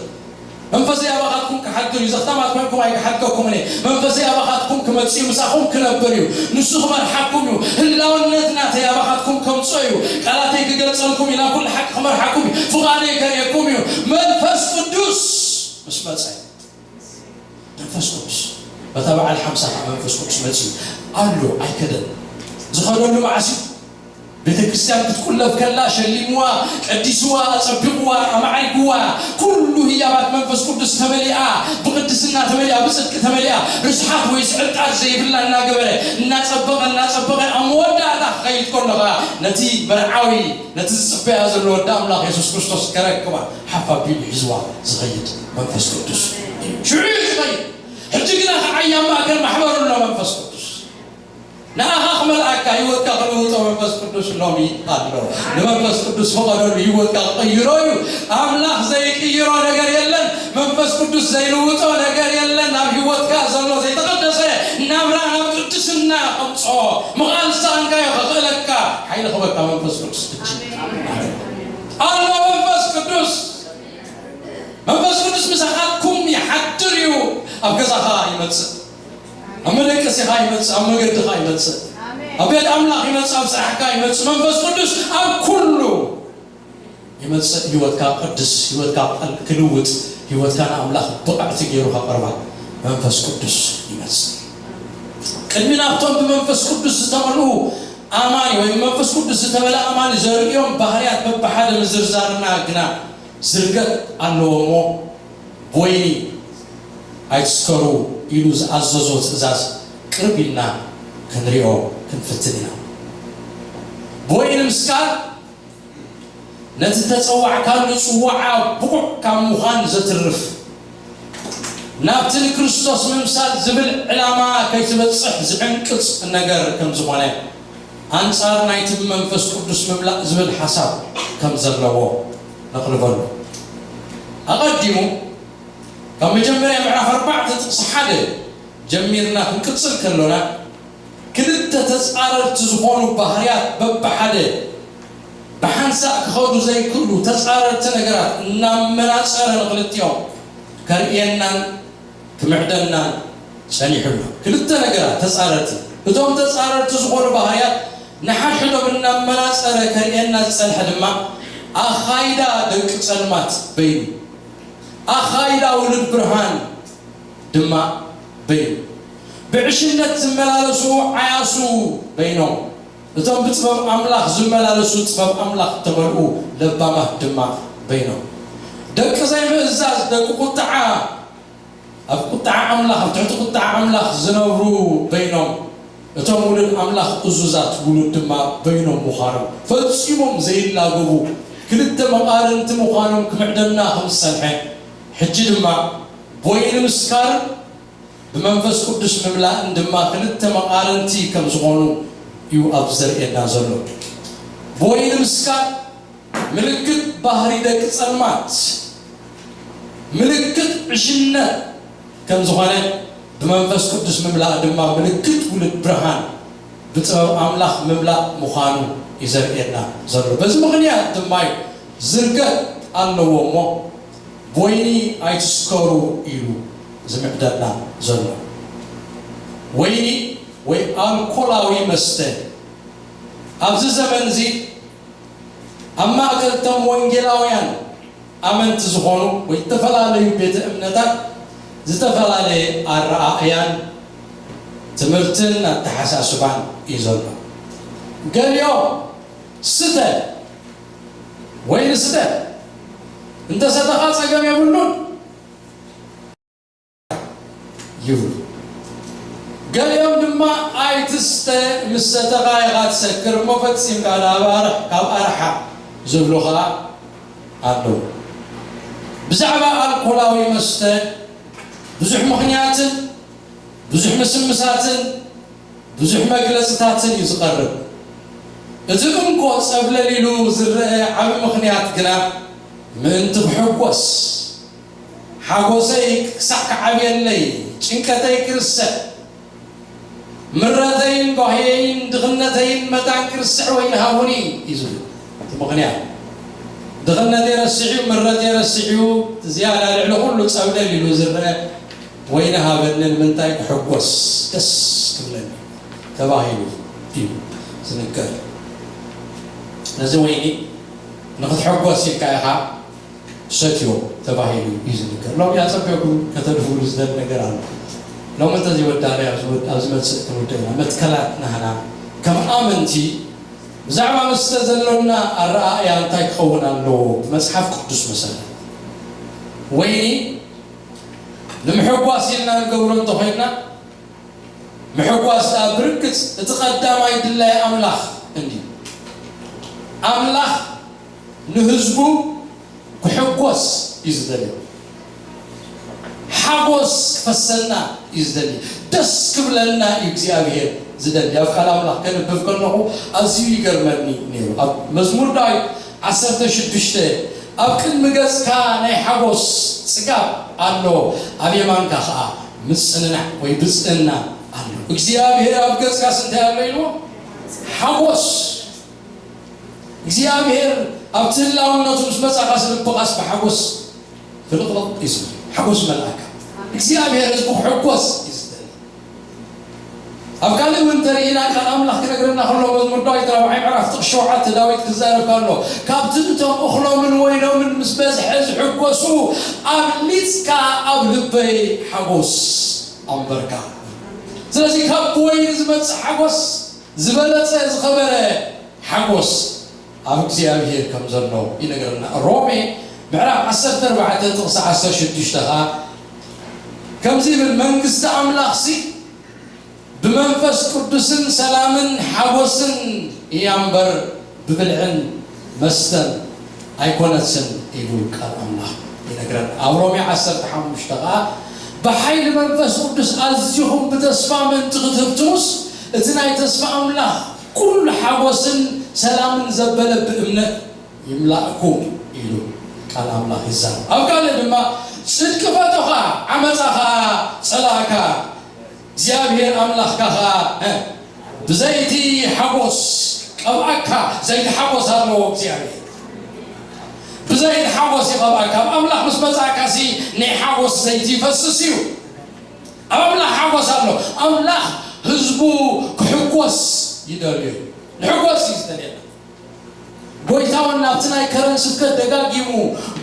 መንፈሰይ ኣባኻትኩም ክሓድር እዩ። ዘኽታማት ኮይንኩም ኣይክሓድገኩምን እየ። መንፈሰይ ኣባኻትኩም ክመጽእ እዩ፣ ምሳኹም ክነብር እዩ። ንሱ ክመርሓኩም እዩ። ህላውነት ናተይ ኣባኻትኩም ከምጽኦ እዩ። ቃላተይ ክገልጸልኩም እዩ፣ ናብ ኩሉ ሓቂ ክመርሓኩም እዩ። ፍቓደይ ከርእየኩም እዩ። መንፈስ ቅዱስ ምስ መጸ መንፈስ ቅዱስ በታ በዓል ሓምሳ ከዓ መንፈስ ቅዱስ መጺኡ ኣሎ፣ ኣይከደን። ዝኸደሉ መዓስ እዩ? ቤተ ክርስቲያን ክትቁለፍ ከላ ሸሊምዋ፣ ቀዲስዋ፣ ኣጸቢቕዋ፣ ኣማዕሪግዋ፣ ኩሉ ህያባት መንፈስ ቅዱስ ተመሊኣ፣ ብቅድስና ተመሊኣ፣ ብጽድቂ ተመሊኣ፣ ርስሓት ወይ ስዕጣት ዘይብላ እናገበረ፣ እናጸበቐ፣ እናጸበቐ፣ ኣብ መወዳእታ ክኸይድ ከሎ ኸዓ ነቲ መርዓዊ፣ ነቲ ዝጽበያ ዘሎ ወዲ ኣምላኽ የሱስ ክርስቶስ ከረክባ ሓፍ ኣቢሉ ሒዝዋ ዝኸይድ መንፈስ ቅዱስ እዩ። ሽዑ እዩ ዝኸይድ። ሕጂ ግና ኸዓ ኣብ ማእከል ማሕበሩ ኣሎ መንፈስ ቅዱስ። ንኣኻ ክመልኣካ፣ ህይወትካ ክልውጦ መንፈስ ቅዱስ ሎሚ ኣሎ። ንመንፈስ ቅዱስ ፍቐደሉ፣ ህይወትካ ክቕይሮ እዩ። ኣምላኽ ዘይቅይሮ ነገር የለን። መንፈስ ቅዱስ ዘይልውጦ ነገር የለን። ናብ ህይወትካ ዘሎ ዘይተቐደሰ ናብራ ናብ ቅድስና ከምጽኦ ምኽኣል ዝሰኣንካዮ ከኽእለካ ሓይሊ ክበካ መንፈስ ቅዱስ ሕጂ ኣሎ። መንፈስ ቅዱስ፣ መንፈስ ቅዱስ ምሳኻትኩም ይሓድር እዩ። ኣብ ገዛኻ ይመጽእ፣ ኣብ መደቀሲኻ ይመጽእ፣ ኣብ መገድኻ ይመጽእ፣ ኣብ ቤት ኣምላኽ ይመጽእ፣ ኣብ ስራሕካ ይመጽእ። መንፈስ ቅዱስ ኣብ ኩሉ ይመጽእ፣ ህይወትካ ቅድስ፣ ህይወትካ ቀል-፣ ክልውጥ፣ ህይወትካ ንኣምላኽ ብቕዕቲ ገይሩ ከቕርባ። መንፈስ ቅዱስ ይመጽእ። ቅድሚ ናብቶም ብመንፈስ ቅዱስ ዝተመልኡ ኣማኒ ወይ መንፈስ ቅዱስ ዝተመልአ ኣማኒ ዘርእዮም ባህርያት በብሓደ ምዝርዛርና ግና ዝርገት ኣለዎ እሞ፣ ብወይኒ ኣይትስከሩ ኢሉ ዝኣዘዞ ትእዛዝ ቅርብ ኢልና ክንሪኦ ክንፍትን ኢና። ብወይኒ ምስካር ነቲ ተጸዋዕካሉ ጽዋዓ ብቑዕ ካብ ምዃን ዘትርፍ፣ ናብቲ ንክርስቶስ ምምሳል ዝብል ዕላማ ከይትበጽሕ ዝዕንቅጽ ነገር ከም ዝኾነ፣ ኣንጻር ናይቲ ብመንፈስ ቅዱስ ምምላእ ዝብል ሓሳብ ከም ዘለዎ ነቕልበሉ። ኣቐዲሙ ካብ መጀመርያ ምዕራፍ ኣርባዕተ ጥቕሲ ሓደ ጀሚርና ክንቅጽል ከሎና፣ ክልተ ተጻረርቲ ዝኾኑ ባህርያት በብሓደ ብሓንሳእ ክኸዱ ዘይክእሉ ተጻረርቲ ነገራት እናመናጸረ ንኽልቲኦም ከርእየናን ክምዕደናን ጸኒሑ ኣሎ። ክልተ ነገራት ተጻረርቲ። እቶም ተጻረርቲ ዝኾኑ ባህርያት ንሓድሕዶም እናመናጸረ ከርእየና ዝጸንሐ ድማ ኣኻይዳ ደቂ ጸልማት በይኑ፣ ኣኻይዳ ውሉድ ብርሃን ድማ በይኑ፣ ብዕሽነት ዝመላለሱ ዓያሱ በይኖም፣ እቶም ብጥበብ ኣምላኽ ዝመላለሱ ጥበብ ኣምላኽ እተመልኡ ለባማት ድማ በይኖም፣ ደቂ ዘይምእዛዝ፣ ደቂ ቁጥዓ፣ ኣብ ቁጥዓ ኣምላኽ፣ ኣብ ትሕቲ ቁጥዓ ኣምላኽ ዝነብሩ በይኖም፣ እቶም ውሉድ ኣምላኽ እዙዛት ውሉድ ድማ በይኖም ምዃኖም ፈጺሞም ዘይላገቡ ክልተ መቓርንቲ ምዃኖም ክምዕደና ከም ዝጸንሐ፣ ሕጂ ድማ ብወይኒ ምስካርን ብመንፈስ ቅዱስ ምምላእን ድማ ክልተ መቓርንቲ ከም ዝኾኑ እዩ ኣብዚ ዘርእየና ዘሎ። ብወይኒ ምስካር ምልክት ባህሪ ደቂ ጸልማት፣ ምልክት ዕሽነት ከም ዝኾነ፣ ብመንፈስ ቅዱስ ምምላእ ድማ ምልክት ውሉድ ብርሃን፣ ብጥበብ ኣምላኽ ምምላእ ምዃኑ እዩ ዘርእየና ዘሎ። በዚ ምኽንያት ድማ እዩ ዝርገት ኣለዎ እሞ፣ ብወይኒ ኣይትስከሩ ኢሉ ዝምዕደና ዘሎ። ወይኒ ወይ ኣልኮላዊ መስተ ኣብዚ ዘመን እዚ ኣብ ማእከል እቶም ወንጌላውያን ኣመንቲ ዝኾኑ ወይ ዝተፈላለዩ ቤተ እምነታት ዝተፈላለየ ኣረኣእያን ትምህርትን ኣተሓሳስባን እዩ ዘሎ። ገሊኦም ስተ፣ ወይኒ ስተ፣ እንተሰተኻ ጸገም የብሉን ይብሉ። ገሊኦም ድማ ኣይትስተ፣ ምስ ሰተኻ ኢኻ ትሰክር እሞ ፈጺምካ ንኣባርሕ ካብ ኣርሓ ዝብሉ ኸኣ ኣለዉ። ብዛዕባ ኣልኮላዊ መስተ ብዙሕ ምኽንያትን ብዙሕ ምስምሳትን ብዙሕ መግለጽታትን እዩ ዝቐርብ። እቲ እንኮ ጸብለል ኢሉ ዝረአ ዓቢ ምኽንያት ግና ምእንቲ ክሕጎስ፣ ሓጎሰይ ክሳዕ ክዓብየለይ፣ ጭንቀተይ ክርስዕ፣ ምረተይን ጓህየይን ድኽነተይን መታን ክርስዕ ወይኒ ሃቡኒ እዩ ዝብል። እቲ ምኽንያት ድኽነተይ ረሲዑ፣ ምረተይ ረሲዑ፣ ዝያዳ ልዕሊ ኩሉ ጸብለል ኢሉ ዝረአ ወይኒ ሃበኒ ንምንታይ ክሕጎስ ደስ ክብለኒ ተባሂሉ እዩ ዝንገር። ነዚ ወይኒ ንኽትሕጎስ ኢልካ ኢኻ ሰትዮ ተባሂሉ እዩ ዝንገር። ሎም ኣጸቢቕኩም ከተድህብሉ ዝደሊ ነገር ኣሎ። ሎም እንተዘይወዳእና ኣብዚ ወድ-፣ ኣብ ዝመጽእ ክንውድእ ኢና። መትከላት ናህና ከም ኣመንቲ ብዛዕባ መስተ ዘሎና ኣረኣእያ እንታይ ክኸውን ኣለዎ? ብመጽሓፍ ቅዱስ መሰረት ወይኒ ንምሕጓስ ኢልና ንገብሮ እንተኾይንና፣ ምሕጓስ ደኣ ብርግጽ እቲ ቀዳማይ ድላይ ኣምላኽ እንድዩ። ኣምላኽ ንህዝቡ ክሕጎስ እዩ ዝደልዮ። ሓጎስ ክፈሰና እዩ ዝደሊ። ደስ ክብለና እዩ እግዚኣብሄር ዝደሊ። ኣብ ቃል ኣምላኽ ከንብብ ከለኹ ኣዝዩ ይገርመኒ ነይሩ። ኣብ መዝሙር ዳዊት ዓሰርተ ሽዱሽተ፣ ኣብ ቅድሚ ገጽካ ናይ ሓጎስ ጽጋብ ኣሎ፣ ኣብ የማንካ ኸኣ ምጽንናዕ ወይ ብጽእና ኣሎ። እግዚኣብሄር ኣብ ገጽካስ እንታይ ኣሎ ኢልዎ? ሓጎስ። እግዚኣብሄር ኣብቲ ህላውነቱ ምስ መጻኻስ ልብኻስ ብሓጎስ ፍልቕልቕ እዩ ዝብል። ሓጎስ መልኣካ። እግዚኣብሄር ህዝቡ ክሕጎስ እዩ ዝደሊ። ኣብ ካልእ እውን እንተርኢና፣ ቃል ኣምላኽ ክነግረና ከሎ፣ መዝሙር ዳዊት ራብዓይ ምዕራፍ ጥቕሲ ሸውዓተ፣ ዳዊት ክዛረብ ከሎ፣ ካብቲ እቶም እኽሎምን ወይኖምን ምስ በዝሐ ዝሕጎሱ፣ ኣብሊጽካ ኣብ ልበይ ሓጎስ ኣንበርካ። ስለዚ ካብ ብወይኒ ዝመጽእ ሓጎስ ዝበለጸ ዝኸበረ ሓጎስ ኣብ እግዚኣብሔር ከም ዘሎ ይነግረና። ሮሜ ምዕራፍ ዓሰርተ ኣርባዕተ ጥቕሲ ዓሰርተ ሽዱሽተ ኸኣ ከምዚ ይብል፣ መንግስቲ ኣምላኽሲ ብመንፈስ ቅዱስን ሰላምን ሓጎስን እያ እምበር ብብልዕን መስተን ኣይኮነትን ኢሉ ቃል ኣምላኽ ይነግረና። ኣብ ሮሜ ዓሰርተ ሓሙሽተ ኸኣ ብሓይሊ መንፈስ ቅዱስ ኣዚኹም ብተስፋ ምእንቲ ክትህብትሙስ እቲ ናይ ተስፋ ኣምላኽ ኩሉ ሓጎስን ሰላምን ዘበለ ብእምነት ይምላእኩም ኢሉ ቃል ኣምላኽ ይዛረብ። ኣብ ካልእ ድማ ጽድቂ ፈቶኻ ዓመጻ ኸኣ ጸላእካ እግዚኣብሔር ኣምላኽካ ኸኣ፣ እ፣ ብዘይቲ ሓጎስ ቀብኣካ። ዘይቲ ሓጎስ ኣለዎ እግዚኣብሔር። ብዘይቲ ሓጎስ ይቐብኣካ። ኣብ ኣምላኽ ምስ መጻእካሲ ናይ ሓጎስ ዘይቲ ይፈስስ እዩ። ኣብ ኣምላኽ ሓጎስ ኣሎ። ኣምላኽ ህዝቡ ክሕጎስ ይደልዩ። ንሕጎስ እዩ ዝደልየና። ጎይታ እውን ናብቲ ናይ ከረን ስብከት ደጋጊሙ፣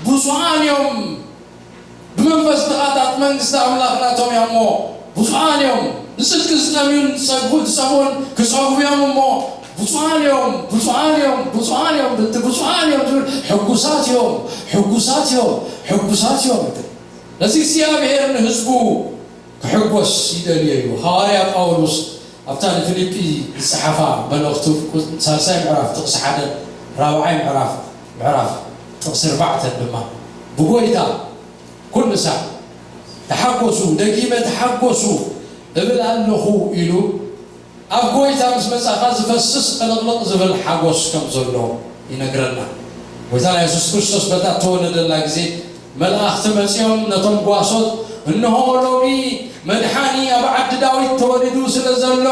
ብፁዓን እዮም ብመንፈስ ድኻታት መንግስቲ ኣምላኽ ናቶም እያ እሞ፣ ብፁዓን እዮም ንጽድቂ ዝጠምዩን ዝጸግቡ ዝጸምኡን ክጸግቡ እዮም እሞ፣ ብፁዓን እዮም፣ ብፁዓን እዮም፣ ብፁዓን እዮም፣ ብቲ ብፁዓን እዮም ዝብል ሕጉሳት እዮም፣ ሕጉሳት እዮም፣ ሕጉሳት እዮም። ነዚ እግዚኣብሔር ንህዝቡ ክሕጎስ ይደልዮ እዩ። ሃዋርያ ጳውሎስ ኣብታ ንፊልጲ ዝጸሓፋ መልእኽቱ፣ ሳልሳይ ምዕራፍ ጥቕሲ ሓደ፣ ራብዓይ ምዕራፍ፣ ምዕራፍ ጥቕሲ ኣርባዕተ ድማ፣ ብጎይታ ኩሉ ሳዕ ተሓጎሱ፣ ደጊመ ተሓጎሱ እብል ኣለኹ ኢሉ፣ ኣብ ጎይታ ምስ መጻኻ ዝፈስስ ዕልቕልቕ ዝብል ሓጎስ ከም ዘሎ ይነግረና። ጎይታና የሱስ ክርስቶስ በታ እተወለደላ ግዜ፣ መልኣኽቲ መጺኦም ነቶም ጓሶት፣ "እንሆ ሎሚ መድሓኒ ኣብ ዓዲ ዳዊት ተወሊዱ ስለ ዘሎ፣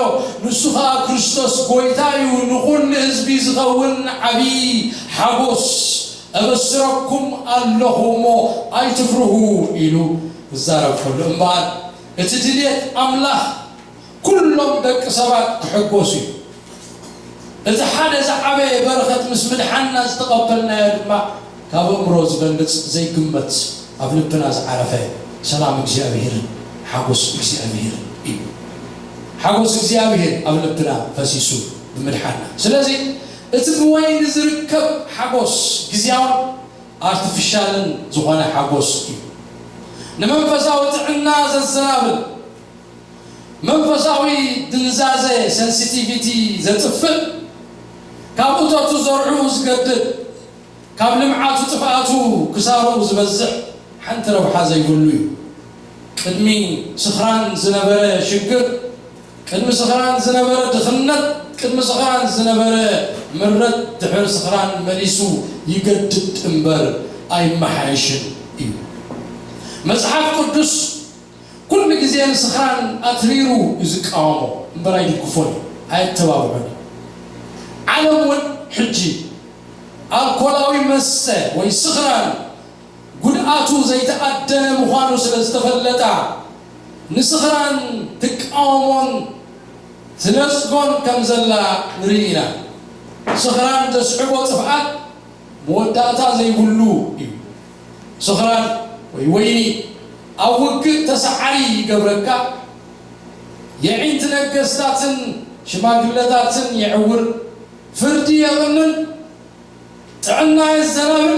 ንሱ ኸኣ ክርስቶስ ጎይታ እዩ፣ ንኹሉ ህዝቢ ዝኸውን ዓብዪ ሓጎስ እብስረኩም ኣለኹ እሞ ኣይትፍርሁ" ኢሉ ክዛረብ ከሎ፣ እምበኣር እቲ ድልየት ኣምላኽ ኩሎም ደቂ ሰባት ክሕጎሱ እዩ። እቲ ሓደ ዝዓበየ በረኸት ምስ ምድሓንና ዝተቐበልናዮ ድማ ካብ ኣእምሮ ዝበልጽ ዘይግመት ኣብ ልብና ዝዓረፈ ሰላም እግዚኣብሔርን ሓጎስ እግዚኣብሔርን እዩ። ሓጎስ እግዚኣብሔር ኣብ ልብና ፈሲሱ ብምድሓንና። ስለዚ እቲ ብወይኒ ዝርከብ ሓጎስ ግዝያውን ኣርቲፊሻልን ዝኾነ ሓጎስ እዩ። ንመንፈሳዊ ጥዕና ዘዘናብል፣ መንፈሳዊ ድንዛዘ፣ ሰንሲቲቪቲ፣ ዘጥፍእ፣ ካብ እቶቱ ዘርዕኡ ዝገድድ፣ ካብ ልምዓቱ ጥፍኣቱ ክሳርኡ ዝበዝሕ ሓንቲ ረብሓ ዘይብሉ እዩ። ቅድሚ ስኽራን ዝነበረ ሽግር፣ ቅድሚ ስኽራን ዝነበረ ድኽነት፣ ቅድሚ ስኽራን ዝነበረ ምረት፣ ድሕሪ ስኽራን መሊሱ ይገድድ እምበር ኣይመሓየሽን እዩ። መጽሓፍ ቅዱስ ኩሉ ግዜ ንስኽራን ኣትሪሩ እዩ ዝቃወሞ እምበር ኣይድግፎን እዩ፣ ኣየተባብዖን እዩ። ዓለም እውን ሕጂ ኣልኮላዊ መስተ ወይ ስኽራን ጉድኣቱ ዘይተኣደነ ምዃኑ ስለ ዝተፈለጣ፣ ንስኽራን ትቃወሞን ትነጽጎን ከም ዘላ ንርኢ ኢና። ስኽራን ዘስዕቦ ጥፍኣት መወዳእታ ዘይብሉ እዩ። ስኽራን ወይ ወይኒ ኣብ ውግእ ተሰዓሪ ይገብረካ፣ የዒንቲ ነገስታትን ሽማግለታትን የዕውር፣ ፍርዲ የቕንን፣ ጥዕና የዘናብን፣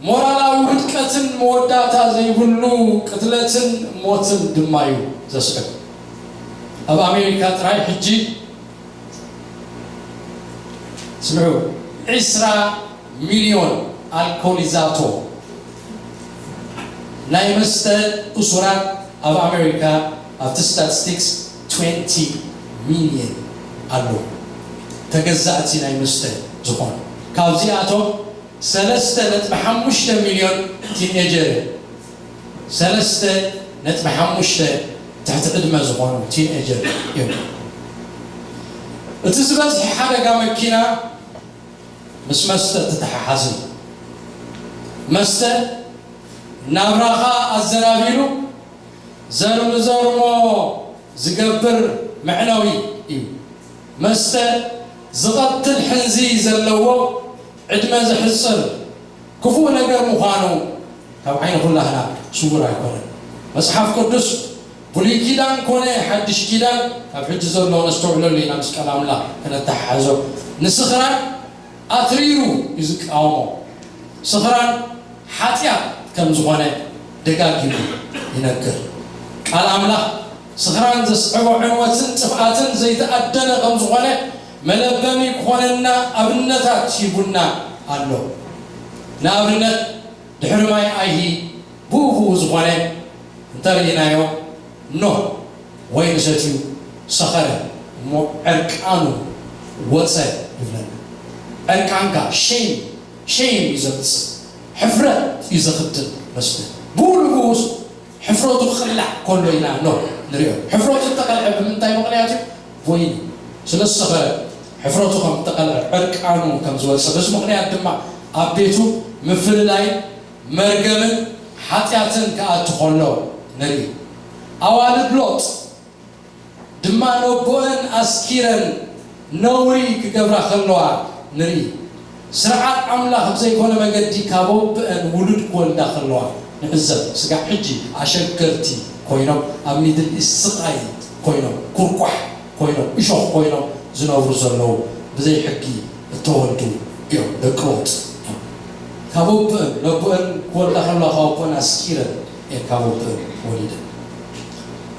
ሞራላዊ ውድቀትን መወዳእታ ዘይብሉ ቅትለትን ሞትን ድማ እዩ ዘስዕብ። ኣብ ኣሜሪካ ጥራይ ሕጂ፣ ስምዑ፣ ዕስራ ሚልዮን ኣልኮሊዛቶ ናይ መስተ እሱራት ኣብ ኣሜሪካ ኣብቲ ስታቲስቲክስ ትዌንቲ ሚልዮን ኣለዉ፣ ተገዛእቲ ናይ መስተ ዝኾኑ። ካብዚኣቶም ሰለስተ ነጥቢ ሓሙሽተ ሚልዮን ቲንኤጀር እዮም። ሰለስተ ነጥቢ ሓሙሽተ ትሕቲ ዕድመ ዝኾኑ ቲንኤጀር እዮም። እቲ ዝበዝሐ ሓደጋ መኪና ምስ መስተ ተተሓሓዘ እዩ። መስተ ናብራኻ ኣዘናቢሉ ዘርምዘርሞ ዝገብር መዕነዊ እዩ። መስተ ዝቐትል ሕንዚ ዘለዎ፣ ዕድመ ዘሕጽር ክፉእ ነገር ምዃኑ ካብ ዓይኒ ኩላህና ስዉር ኣይኮነን። መጽሓፍ ቅዱስ ብሉይ ኪዳን ኮነ ሓድሽ ኪዳን፣ ኣብ ሕጂ ዘሎ ነስተውዕለሉ ኢና፣ ምስ ቃል ኣምላኽ ከነተሓሕዞ፣ ንስኽራን ኣትሪሩ እዩ ዝቃወሞ። ስኽራን ሓጢኣት ከም ዝኾነ ደጋጊሙ ይነግር። ቃል ኣምላኽ ስኽራን ዘስዕቦ ዕንወትን ጥፍኣትን ዘይተኣደነ ከም ዝኾነ መለበሚ ክኾነና ኣብነታት ሂቡና ኣሎ። ንኣብነት፣ ድሕሪ ማይ ኣይሂ ብኡ ብኡ ዝኾነ እንተርኢናዮ፣ ኖህ ወይኒ ሰትዩ ሰኸረ እሞ ዕርቃኑ ወፀ ይብለና። ዕርቃንካ፣ ሸይም፣ ሸይም እዩ ዘምፅእ፣ ሕፍረት እዩ ዘኽትል መስተ። ብኡ ንብኡስ ሕፍረቱ ክቕላዕ ከሎ ኢና ኖህ ንሪኦ። ሕፍረቱ እተቐልዐ ብምንታይ ምኽንያት እዩ? ብወይኒ ስለ ዝሰኸረ ሕፍረቱ ከም እተቐልዐ፣ ዕርቃኑ ከም ዝወፀ፣ በዚ ምኽንያት ድማ ኣብ ቤቱ ምፍልላይ መርገምን ሓጢኣትን ክኣቱ ከሎ ንርኢ። ኣዋልድ ሎጥ ድማ ነቦአን ኣስኪረን ነውሪ ክገብራ ከለዋ ንርኢ። ስርዓት ኣምላኽ ብዘይኮነ መገዲ ካብ ኣቦአን ውሉድ ክወልዳ ከለዋ ንዕዘብ። ስጋዕ ሕጂ ኣሸገርቲ ኮይኖም ኣብ ሚድል ኢስት ስቓይ ኮይኖም፣ ኩርኳሕ ኮይኖም፣ እሾኽ ኮይኖም ዝነብሩ ዘለዉ፣ ብዘይ ሕጊ እተወልዱ እዮም፣ ደቂ ሎጥ እዮም። ካብ ኣቦአን፣ ነቦአን ክወልዳ ከለዋ ካብ ኣቦአን ኣስኪረን እየን ካብ ኣቦአን ወሊደን።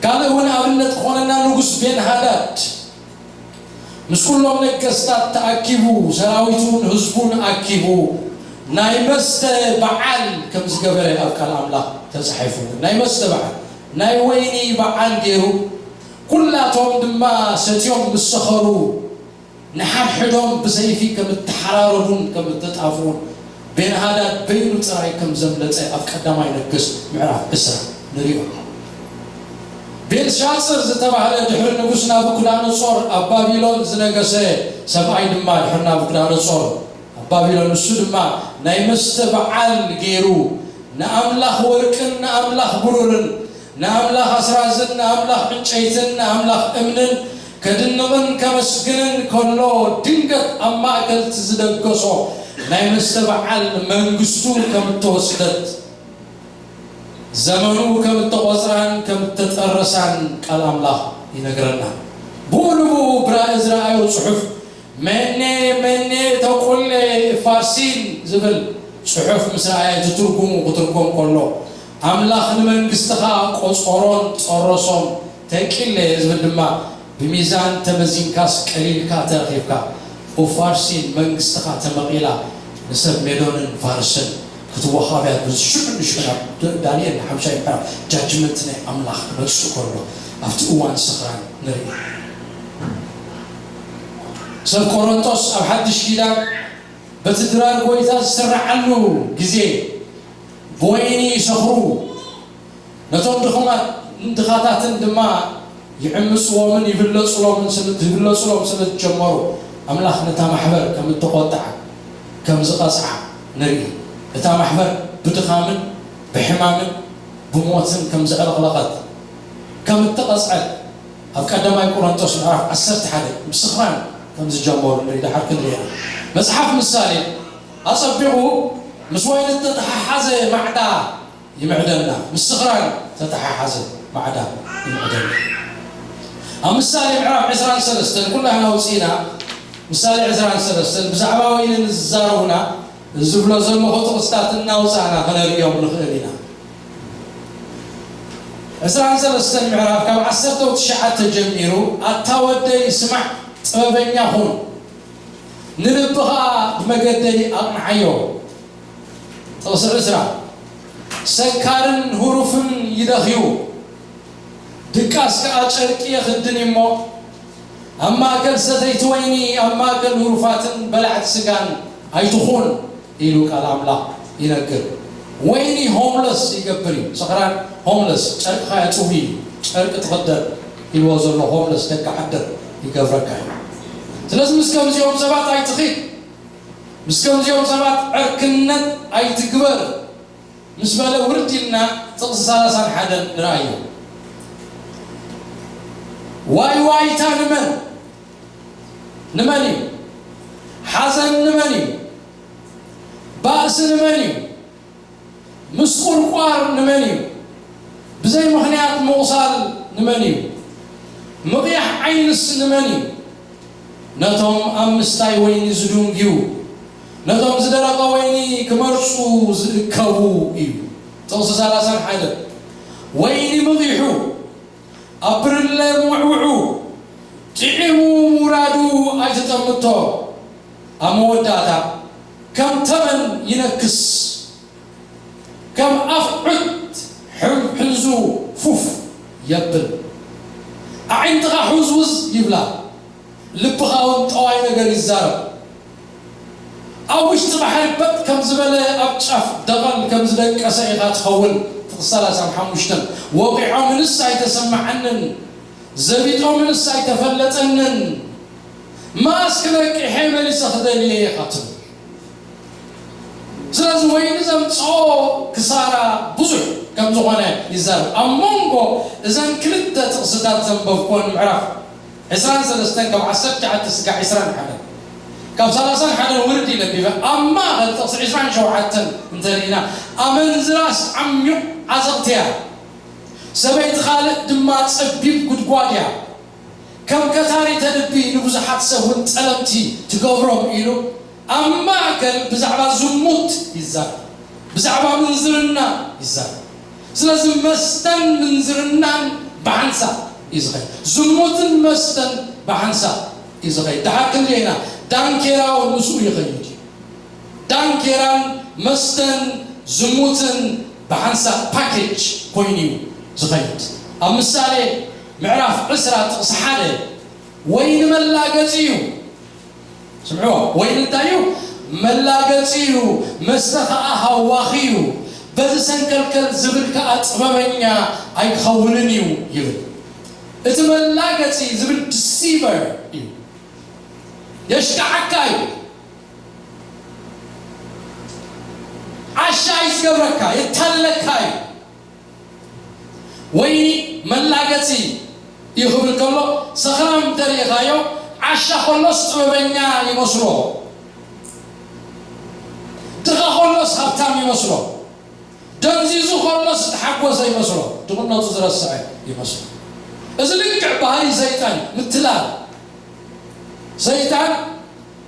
ካልእ እውን ኣብነት ክኾነና፣ ንጉስ ቤንሃዳድ ምስ ኩሎም ነገስታት ተኣኪቡ፣ ሰራዊቱን ህዝቡን ኣኪቡ፣ ናይ መስተ በዓል ከም ዝገበረ ኣብ ቃል ኣምላኽ ተጻሒፉ። ናይ መስተ በዓል፣ ናይ ወይኒ በዓል ገይሩ፣ ኩላቶም ድማ ሰትዮም ምስ ሰኸሩ፣ ንሓድሕዶም ብሰይፊ ከም እተሓራረዱን ከም እተጣፍኡን፣ ቤንሃዳድ በይኑ ጥራይ ከም ዘምለጠ ኣብ ቀዳማይ ነገስት ምዕራፍ ዕስራ ንሪኦ። ቤልሻጽር ዝተባህለ፣ ድሕሪ ንጉስ ናቡክዳነጾር ኣብ ባቢሎን ዝነገሰ ሰብኣይ ድማ፣ ድሕሪ ናቡክዳነጾር ኣብ ባቢሎን፣ ንሱ ድማ ናይ መስተ በዓል ገይሩ፣ ንኣምላኽ ወርቅን ንኣምላኽ ብሩርን ንኣምላኽ ኣስራዝን ንኣምላኽ ዕንጨይትን ንኣምላኽ እምንን ከድንቕን ከመስግንን ከሎ፣ ድንገት ኣብ ማእከል እቲ ዝደገሶ ናይ መስተ በዓል መንግስቱ ከም እተወስደት፣ ዘመኑ ከም እተቖጽራን ከም እተጠረሳን ቃል ኣምላኽ ይነግረና። ብኡ ንብኡ ብራእይ ዝረኣዮ ጽሑፍ፣ መኔ መኔ ተቁሌ ፋርሲን ዝብል ጽሑፍ ምስ ረኣየ፣ እቲ ትርጉሙ ክትርጎም ከሎ፣ ኣምላኽ ንመንግስትኻ ቆጾሮን ጸረሶን ተቂሌ ዝብል ድማ፣ ብሚዛን ተመዚንካስ ቀሊልካ ተረኺብካ። ኡፋርሲን መንግስትኻ ተመቒላ፣ ንሰብ ሜዶንን ፋርስን ክትወሃብ እያ። ብዝሽዑ ንሽዑ ናብ ዳንኤል ንሓምሻይ ምዕራፍ ጃጅመንት ናይ ኣምላኽ ክመጽእ ከሎ፣ ኣብቲ እዋን ስኽራን ንርኢ። ሰብ ቆሮንቶስ ኣብ ሓድሽ ኪዳን በቲ ድራር ጎይታ ዝስረዓሉ ግዜ ብወይኒ ይሰኽሩ፣ ነቶም ድኹማት፣ ድኻታትን ድማ ይዕምጽዎምን ይብለጹሎምን ስለ፣ ይብለጹሎም ስለ ዝጀመሩ፣ ኣምላኽ ነታ ማሕበር ከም እተቖጥዓ፣ ከም ዝቐጽዓ ንርኢ። እታ ማሕበር ብድኻምን ብሕማምን ብሞትን ከም ዘዕለቕለቐት፣ ከም እተቐጽዐት ኣብ ቀዳማይ ቆሮንቶስ ምዕራፍ ዓሰርተ ሓደ ምስኽራን ከም ዝጀመሩ ንርኢ። ደሓር ክንርኢ ኢና። መጽሓፍ ምሳሌ ኣጸቢቑ ምስ ወይኒ እተተሓሓዘ ማዕዳ ይምዕደልና። ምስ ስኽራን ዝተተሓሓዘ ማዕዳ ይምዕደልና። ኣብ ምሳሌ ምዕራፍ ዕስራን ሰለስተን ኩላህና ኣውጺእና፣ ምሳሌ ዕስራን ሰለስተን ብዛዕባ ወይኒ ንዝዛረቡና ዝብሎ ዘለኹ ጥቕስታት እናውጻእና ከነርእዮም ንኽእል ኢና። ዕስራን ሰለስተን ምዕራፍ ካብ ዓሰርተ ትሽዓተ ጀሚሩ፣ ኣታ ወደይ ስማዕ፣ ጥበበኛ ኩን፣ ንልብኻ ብመገደይ ኣቕንዓዮ። ጥቕሲ ዕስራ፣ ሰካርን ሁሩፍን ይደኽዩ፣ ድቃስ ከኣ ጨርቂ የኽድን እዩ እሞ፣ ኣብ ማእከል ሰተይቲ ወይኒ፣ ኣብ ማእከል ሁሩፋትን በላዕቲ ስጋን ኣይትኹን ኢሉ ቃል ኣምላኽ ይነግር። ወይኒ ሆምለስ ይገብር እዩ። ስኽራን ሆምለስ፣ ጨርቅኻ የጥዊ እዩ፣ ጨርቂ ትኽደን ኢልዎ ዘሎ ሆምለስ ደቂ ዓደር ይገብረካ እዩ። ስለዚ ምስ ከምዚኦም ሰባት ኣይትኺድ፣ ምስ ከምዚኦም ሰባት ዕርክነት ኣይትግበር። ምስ በለ ውርድ ኢልና ጥቕሲ ሰላሳን ሓደን ንርኣዮ። ዋይ ዋይታ ንመን? ንመን እዩ? ሓዘን ንመን እዩ? ባእሲ ንመን እዩ? ምስቁርቋር ንመን እዩ? ብዘይ ምኽንያት ምቑሳል ንመን እዩ? ምቕያሕ ዓይንስ ንመን እዩ? ነቶም ኣብ ምስታይ ወይኒ ዝድንግዩ፣ ነቶም ዝደረቐ ወይኒ ክመርጹ ዝእከቡ እዩ። ጥቕሲ ሰላሳን ሓደ። ወይኒ ምቒሑ፣ ኣብ ብርለ ምውዕውዑ፣ ጥዒሙ ምውራዱ ኣይትጠምቶ። ኣብ መወዳእታ ከም ተመን ይነክስ፣ ከም ኣፍዑት ሕም-፣ ሕንዙ ፉፍ የብል። ኣዒንትኻ ሕውዝውዝ ይብላ፣ ልብኻ እውን ጠዋይ ነገር ይዛረብ። ኣብ ውሽጢ ባሕሪ በጥ ከም ዝበለ ኣብ ጫፍ ደቐል ከም ዝደቀሰ ኢኻ ትኸውን። ጥቕሲ ሰላሳን ሓሙሽተን። ወቒዖምንስ ኣይተሰማዓንን፣ ዘቢጦምንስ ኣይተፈለጠንን፣ መኣስ ክነቅሐ መሊሰ ክደልየ ኢኻ ትብል። ስለዚ ወይኒ ዘምጽኦ ክሳራ ብዙሕ ከም ዝኾነ ይዛረብ። ኣብ መንጎ እዘን ክልተ ጥቕስታት ዘንበብኩወን ምዕራፍ ዕስራን ሰለስተን ካብ ዓሰርተ ትሽዓተ ስጋዕ ዕስራን ሓደን፣ ካብ ሰላሳን ሓደን ውርድ ኢለ ኣንቢበ፣ ኣብ ማእኸል ጥቕሲ ዕስራን ሸውዓተን እንተርኢና፣ ኣመንዝራስ ዓሚቕ ዓዘቕቲ እያ፣ ሰበይቲ ካልእ ድማ ጸቢብ ጉድጓድ እያ፣ ከም ከታሪተ ልቢ ንብዙሓት ሰብ እውን ጸለምቲ ትገብሮም ኢሉ ኣብ ማእከል ብዛዕባ ዝሙት ይዛረብ፣ ብዛዕባ ምንዝርና ይዛረብ። ስለዚ መስተን ምንዝርናን ብሓንሳእ እዩ ዝኸይድ። ዝሙትን መስተን ብሓንሳእ እዩ ዝኸይድ። ደሓር ክንሪኦ ኢና፣ ዳንኬራ እውን ምስኡ ይኸይድ እዩ። ዳንኬራን መስተን ዝሙትን ብሓንሳእ ፓኬጅ ኮይኑ እዩ ዝኸይድ። ኣብ ምሳሌ ምዕራፍ ዕስራ ጥቕሲ ሓደ፣ ወይኒ መላገጺ እዩ። ስምዕዎ፣ ወይኒ እንታይ እዩ? መላገጺ እዩ፣ መስተ ኸኣ ሃዋኺ እዩ። በዚ ሰንከልከል ዝብል ከኣ ጥበበኛ ኣይክኸውንን እዩ ይብል። እቲ መላገጺ ዝብል ዲሲቨር እዩ። የሽካዓካ እዩ። ዓሻ እዩ ዝገብረካ፣ የታልለካ እዩ። ወይኒ መላገጺ እዩ ክብል ከሎ፣ ሰኽራም እንተሪኢኻዮ፣ ዓሻ ከሎስ ጥበበኛ ይመስሎ፣ ድኻ ከሎስ ሃብታም ይመስሎ፣ ደንዚዙ ከሎስ ዝተሓጎሰ ይመስሎ፣ ድኽነቱ ዝረስዐ ይመስሎ። እዚ ልክዕ ባህሪ ሰይጣን፣ ምትላል። ሰይጣን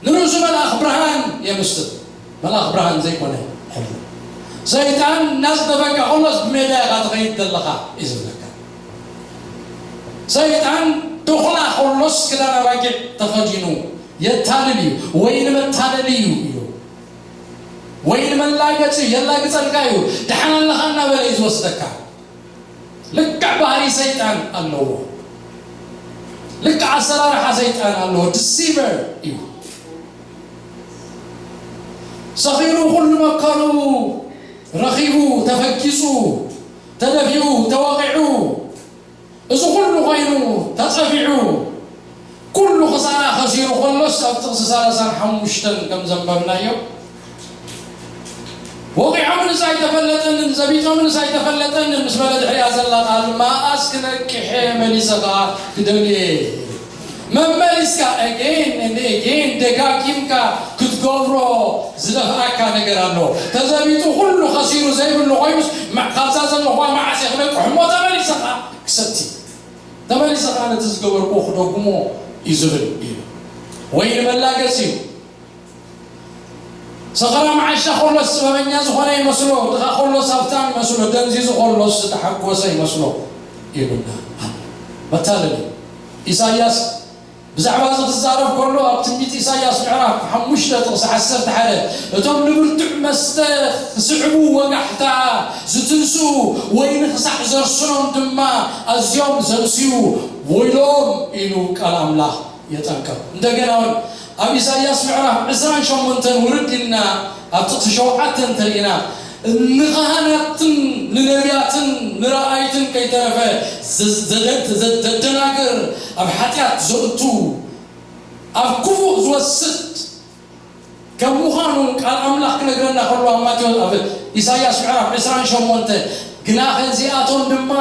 ንርእሱ መልኣኽ ብርሃን የምስል። መልኣኽ ብርሃን ዘይኮነ ሕልሚ። ሰይጣን እናዝነበካ ከሎስ ብሜዳ ኢኻ ትኸይድ ዘለኻ እዩ ዝብለካ። ሰይጣን ተኹላ ከሎስ ክዳን ኣባጊዕ ተኸዲኑ የታልል እዩ። ወይኒ መታለሊ እዩ ኢሉ። ወይኒ መላገጺ እዩ፣ የላግጸልካ እዩ። ደሓን ኣለኻ እናበለ እዩ ዝወስደካ። ልክዕ ባህሪ ሰይጣን ኣለዎ። ልክዕ ኣሰራርሓ ሰይጣን ኣለዎ። ዲሲቨር እዩ። ሰኺሩ ኩሉ መከሩ ረኺቡ፣ ተፈጊጹ፣ ተደፊኡ፣ ተወቒዑ፣ እዚ ኩሉ ኮይኑ ተጸፊዑ፣ ኩሉ ክሳራ ከሲሩ ከሎስ ኣብ ጥቕሲ ሰላሳን ሓሙሽተን ከም ዘንበብናዮ፣ ወቒዖምንስ ኣይተፈለጠንን፣ ዘቢጦምንስ ኣይተፈለጠንን ምስ በለ ድሕሪኣ ዘላ ቃል፣ መኣስ ክነቅሐ መሊሰ ኸኣ ክደልየ። መመሊስካ again and again ደጋጊምካ ክትገብሮ ዝደፍኣካ ነገር ኣሎ። ተዘቢጡ ኩሉ ከሲሩ ዘይብሉ ኮይኑስ፣ ማ-፣ ካብዛ ዘለኹዋ መዓስ እየ ክነቅሕ እሞ ተመሊሰ ኸኣ ክሰቲ። ተመሊሰ ኸኣ ነቲ ዝገበርኩዎ ክደግሞ እዩ ዝብል ኢሉ። ወይኒ መላገጺ እዩ። ሰኸራም ዓሻ ከሎስ ጥበበኛ ዝኾነ ይመስሎ፣ ድኻ ከሎስ ሃብታም ይመስሎ፣ ደንዚዙ ከሎስ ዝተሓጎሰ ይመስሎ ኢሉና ኣሎ። መታለሊ። ኢሳይያስ ብዛዕባ እዚ ክዛረብ ከሎ ኣብ ትንቢት ኢሳይያስ ምዕራፍ ሓሙሽተ ጥቕሲ ዓሰርተ ሓደ፣ እቶም ንብርቱዕ መስተ ክስዕቡ ወጋሕታ ዝትንስኡ፣ ወይኒ ክሳዕ ዘርስኖም ድማ ኣዝዮም ዘምስዩ ወይሎም ኢሉ ቃል ኣምላኽ የጠንቅቕ። እንደገና እውን ኣብ ኢሳይያስ ምዕራፍ ዕስራን ሸሞንተን ውርድ ኢልና ኣብ ጥቕሲ ሸውዓተ እንተርኢና፣ ንኻህናትን ንነቢያትን ንረኣይትን ከይተረፈ ዘ-፣ ዘደ-፣ ዘ-፣ ዘደናግር፣ ኣብ ሓጢኣት ዘእቱ፣ ኣብ ክፉእ ዝወስድ ከም ምዃኑ ቃል ኣምላኽ ክነግረና ከሎ ኣብ ማቴዎስ፣ ኣብ ኢሳይያስ ምዕራፍ ዕስራን ሸሞንተ፣ ግናኸ እዚኣቶም ድማ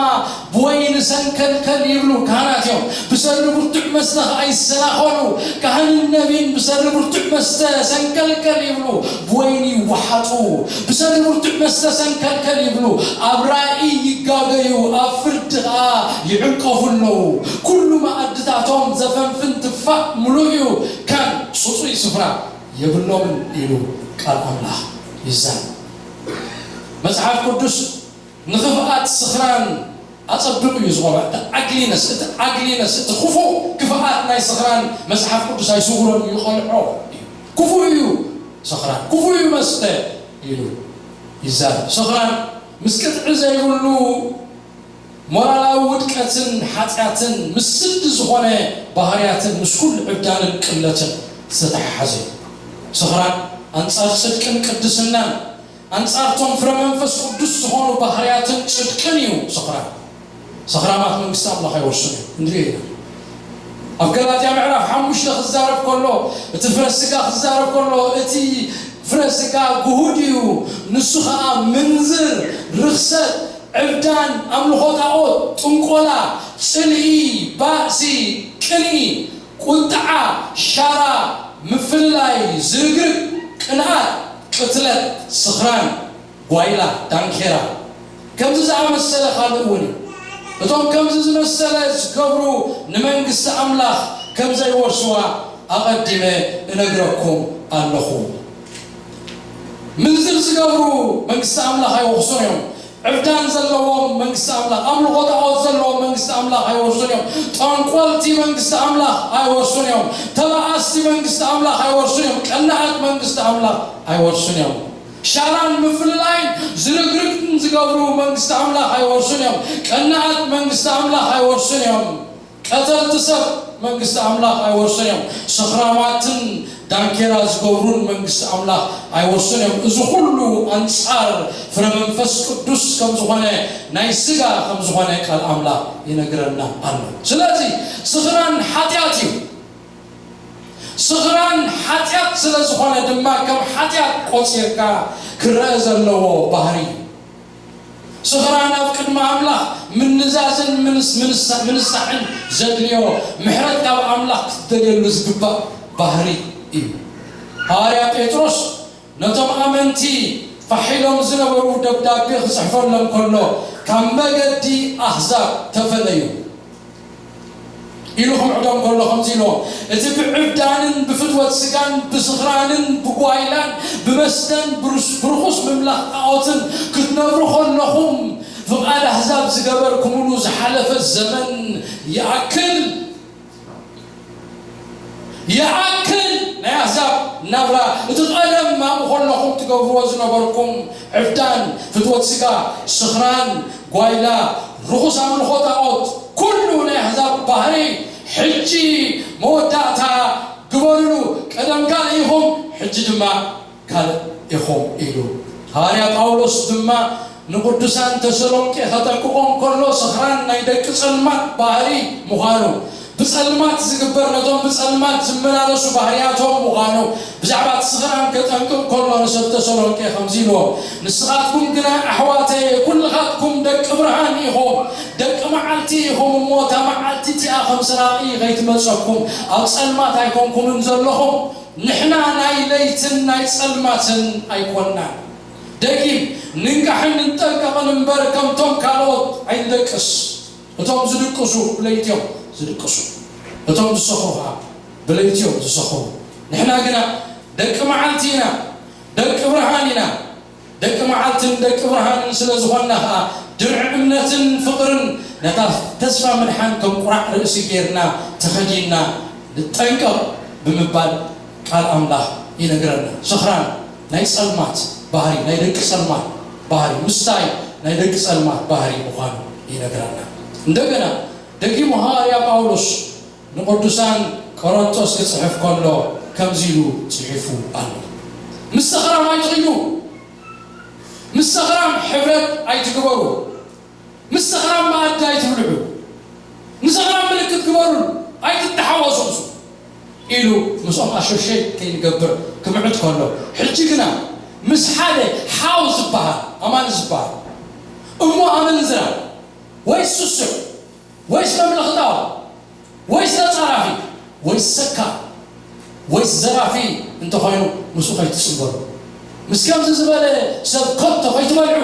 ብወይኒ ሰንከልከል ይብሉ ካህናት እዮም፣ ብሰ-፣ ብርቱዕ መስተ ኸኣ ይሰናኸሉ። ካህንን ነቢይን ብሰሪ ብርቱዕ መስተ ሰንከልከል ይብሉ፣ ብወይኒ ይወሓጡ። ብሰሪ ብርቱዕ መስተ ሰንከልከል ይብሉ፣ ኣብ ራእይ ይጋገዩ፣ ኣብ ፍርዲ ኸኣ ይዕንቀፉ ኣለዉ። ኩሉ መኣድታቶም ዘፈንፍን ትፋእ ምሉእ እዩ፣ ከም ጽጹይ ስፍራ የብሎምን ኢሉ ቃል ኣምላኽ ይዛረብ። መጽሓፍ ቅዱስ ንኽፍኣት ስኽራን ኣጸቢቑ እዩ ዝቖመ። እቲ ኣግሊነስ፣ እቲ ኣግሊነስ፣ እቲ ክፉእ ክፍኣት ናይ ስኽራን መጽሓፍ ቅዱስ ኣይስውሮን እዩ፣ ይቐልዖ እዩ። ክፉእ እዩ ስኽራን፣ ክፉእ እዩ መስተ ኢሉ ይዛረብ። ስኽራን ምስ ቅጥዒ ዘይብሉ ሞራላዊ ውድቀትን ሓጢኣትን ምስ ስዲ ዝኾነ ባህርያትን ምስ ኩሉ ዕብዳንን ቅለትን ዝተተሓሓዘ እዩ። ስኽራን ኣንጻር ጽድቅን ቅድስናን ኣንጻርቶም ፍረ መንፈስ ቅዱስ ዝኾኑ ባህርያትን ጽድቅን እዩ ስኽራን። ሰኽራማት መንግስቲ ኣምላኽ ኣይወርሱን እዮም። እንድሪ ኢና ኣብ ገላትያ ምዕራፍ ሓሙሽተ ክዛረብ ከሎ፣ እቲ ፍረ ስጋ ክዛረብ ከሎ፣ እቲ ፍረ ስጋ ግሁድ እዩ። ንሱ ኸኣ ምንዝር፣ ርኽሰት፣ ዕብዳን፣ ኣምልኾ ጣዖት፣ ጥንቆላ፣ ጽልኢ፣ ባእሲ፣ ቅንኢ፣ ቁጥዓ፣ ሻራ፣ ምፍልላይ፣ ዝርግርግ፣ ቅንኣት፣ ቅትለት፣ ስኽራን፣ ጓይላ፣ ዳንኬራ፣ ከምዚ ዝኣመሰለ ካልእ እውን እዩ። እቶም ከምዚ ዝመሰለ ዝገብሩ ንመንግስቲ ኣምላኽ ከም ዘይወርስዋ ኣቐዲመ እነግረኩም ኣለኹ። ምንዝር ዝገብሩ መንግስቲ ኣምላኽ ኣይወርሱን እዮም። ዕብዳን ዘለዎም መንግስቲ ኣምላኽ፣ ኣምልኾ ጣዖት ዘለዎም መንግስቲ ኣምላኽ ኣይወርሱን እዮም። ጠንቆልቲ መንግስቲ ኣምላኽ ኣይወርሱን እዮም። ተባኣስቲ መንግስቲ ኣምላኽ ኣይወርሱን እዮም። ቀናኣት መንግስቲ ኣምላኽ ኣይወርሱን እዮም። ሻራን ምፍልላይን ዝርግርግን ዝገብሩ መንግስቲ ኣምላኽ ኣይወርሱን እዮም። ቀናኣት መንግስቲ ኣምላኽ ኣይወርሱን እዮም። ቀተልቲ ሰብ መንግስቲ ኣምላኽ ኣይወርሱን እዮም። ሰኽራማትን ዳንኬራ ዝገብሩን መንግስቲ ኣምላኽ ኣይወርሱን እዮም። እዚ ኩሉ ኣንጻር ፍረ መንፈስ ቅዱስ ከም ዝኾነ፣ ናይ ስጋ ከም ዝኾነ ቃል ኣምላኽ ይነግረና ኣሎ። ስለዚ ስኽራን ሓጢኣት እዩ። ስኽራን ሓጢኣት ስለ ዝኾነ ድማ ከም ሓጢኣት ቆጺርካ ክረአ ዘለዎ ባህሪ እዩ። ስኽራን ኣብ ቅድሚ ኣምላኽ ምንዛዝን ምንስ-፣ ምንሳ-፣ ምንሳሕን ዘድልዮ፣ ምሕረት ካብ ኣምላኽ ክትደልየሉ ዝግባእ ባህሪ እዩ። ሃዋርያ ጴጥሮስ ነቶም ኣመንቲ ፋሕ ኢሎም ዝነበሩ ደብዳቤ ክጽሕፈሎም ከሎ፣ ካብ መገዲ ኣህዛብ ተፈለዩ ኢሉ ክምዕዶም ከሎ ከምዚ ኢልዎም፣ እቲ ብዕብዳንን ብፍትወት ስጋን ብስኽራንን ብጓይላን ብመስተን ብርስ-፣ ብርኹስ ምምላኽ ጣዖትን ክትነብሩ ከለኹም፣ ፍቓድ ኣህዛብ ዝገበርኩምሉ ዝሓለፈ ዘመን ይኣክል፣ ይኣክል ናይ ኣህዛብ ናብራ፣ እቲ ቀደም ኣብኡ ከለኹም ትገብርዎ ዝነበርኩም ዕብዳን፣ ፍትወት ስጋ፣ ስኽራን፣ ጓይላ፣ ርኹስ ኣምልኾ ጣዖት፣ ኩሉ ናይ ኣህዛብ ባህሪ ሕጂ መወዳእታ ግበርሉ። ቀደም ካልእ ኢኹም፣ ሕጂ ድማ ካልእ ኢኹም ኢሉ። ሃዋርያ ጳውሎስ ድማ ንቅዱሳን ተሰሎንቄ ኸጠንቅቖም ከሎ፣ ስኽራን ናይ ደቂ ጸልማት ባህሪ ምዃኑ፣ ብጸልማት ዝግበር፣ ነቶም ብጸልማት ዝመላለሱ ባህርያቶም ምዃኑ፣ ብዛዕባ እቲ ስኽራን ከጠንቅቕ ከሎ ንሰብ ተሰሎንቄ ከምዚ ኢልዎም፣ ንስኻትኩም ግና ኣሕዋተየ፣ ኩልኻትኩም ደቂ ብርሃን ኢኹም፣ ደቂ መዓልቲ ኢኹም እሞ፣ እታ መዓልቲ እቲኣ ከም ሰራቒ ኸይትመጸኩም፣ ኣብ ጸልማት ኣይኮንኩምን ዘለኹም። ንሕና ናይ ለይትን ናይ ጸልማትን ኣይኮንናን። ደጊም፣ ንንቃሕን ንጠንቀቕን እምበር፣ ከምቶም ካልኦት ኣይንደቅስ። እቶም ዝድቅሱ ብለይቲ እዮም ዝድቅሱ። እቶም ዝሰኽሩ ኸዓ ብለይቲ እዮም ዝሰኽሩ። ንሕና ግና ደቂ መዓልቲ ኢና፣ ደቂ ብርሃን ኢና። ደቂ መዓልትን ደቂ ብርሃንን ስለ ዝኾንና ኸዓ፣ ድርዒ እምነትን ፍቕርን ነታ ተስፋ ምድሓን ከም ቁራዕ ርእሲ ጌርና ተኸዲንና ንጠንቀቕ ብምባል ቃል ኣምላኽ ይነግረና። ስኽራን ናይ ጸልማት ባህሪ፣ ናይ ደቂ ጸልማት ባህሪ፣ ምስታይ ናይ ደቂ ጸልማት ባህሪ ምዃኑ ይነግረና። እንደገና ደጊሙ ሃዋርያ ጳውሎስ ንቅዱሳን ቆሮንቶስ ክጽሕፍ ከሎ ከምዚ ኢሉ ጽሒፉ ኣሎ። ምስ ሰኽራም ኣይትኺዱ፣ ምስ ሰኽራም ሕብረት ኣይትግበሩ፣ ምስ ሰኽራም መኣዲ ኣይትብልዑ፣ ንሰኽራም ምልክት ግበሩ፣ ኣይትተሓወሱ ኢሉ ምስኦም ኣሾሸይ ከይንገብር ክምዕድ ከሎ፣ ሕጂ ግና ምስ ሓደ ሓው ዝበሃል፣ ኣማኒ ዝበሃል፣ እሞ ኣመንዝራ ወይ ስሱዕ ወይስ መምለኽታዊ ወይስ ነጻ ወይስ ሰካር ወይስ ዘራፊ እንተኾይኑ፣ ምስኡ ከይትጽንበሩ። ምስ ከምዚ ዝበለ ሰብ ከቶ ከይትበልዑ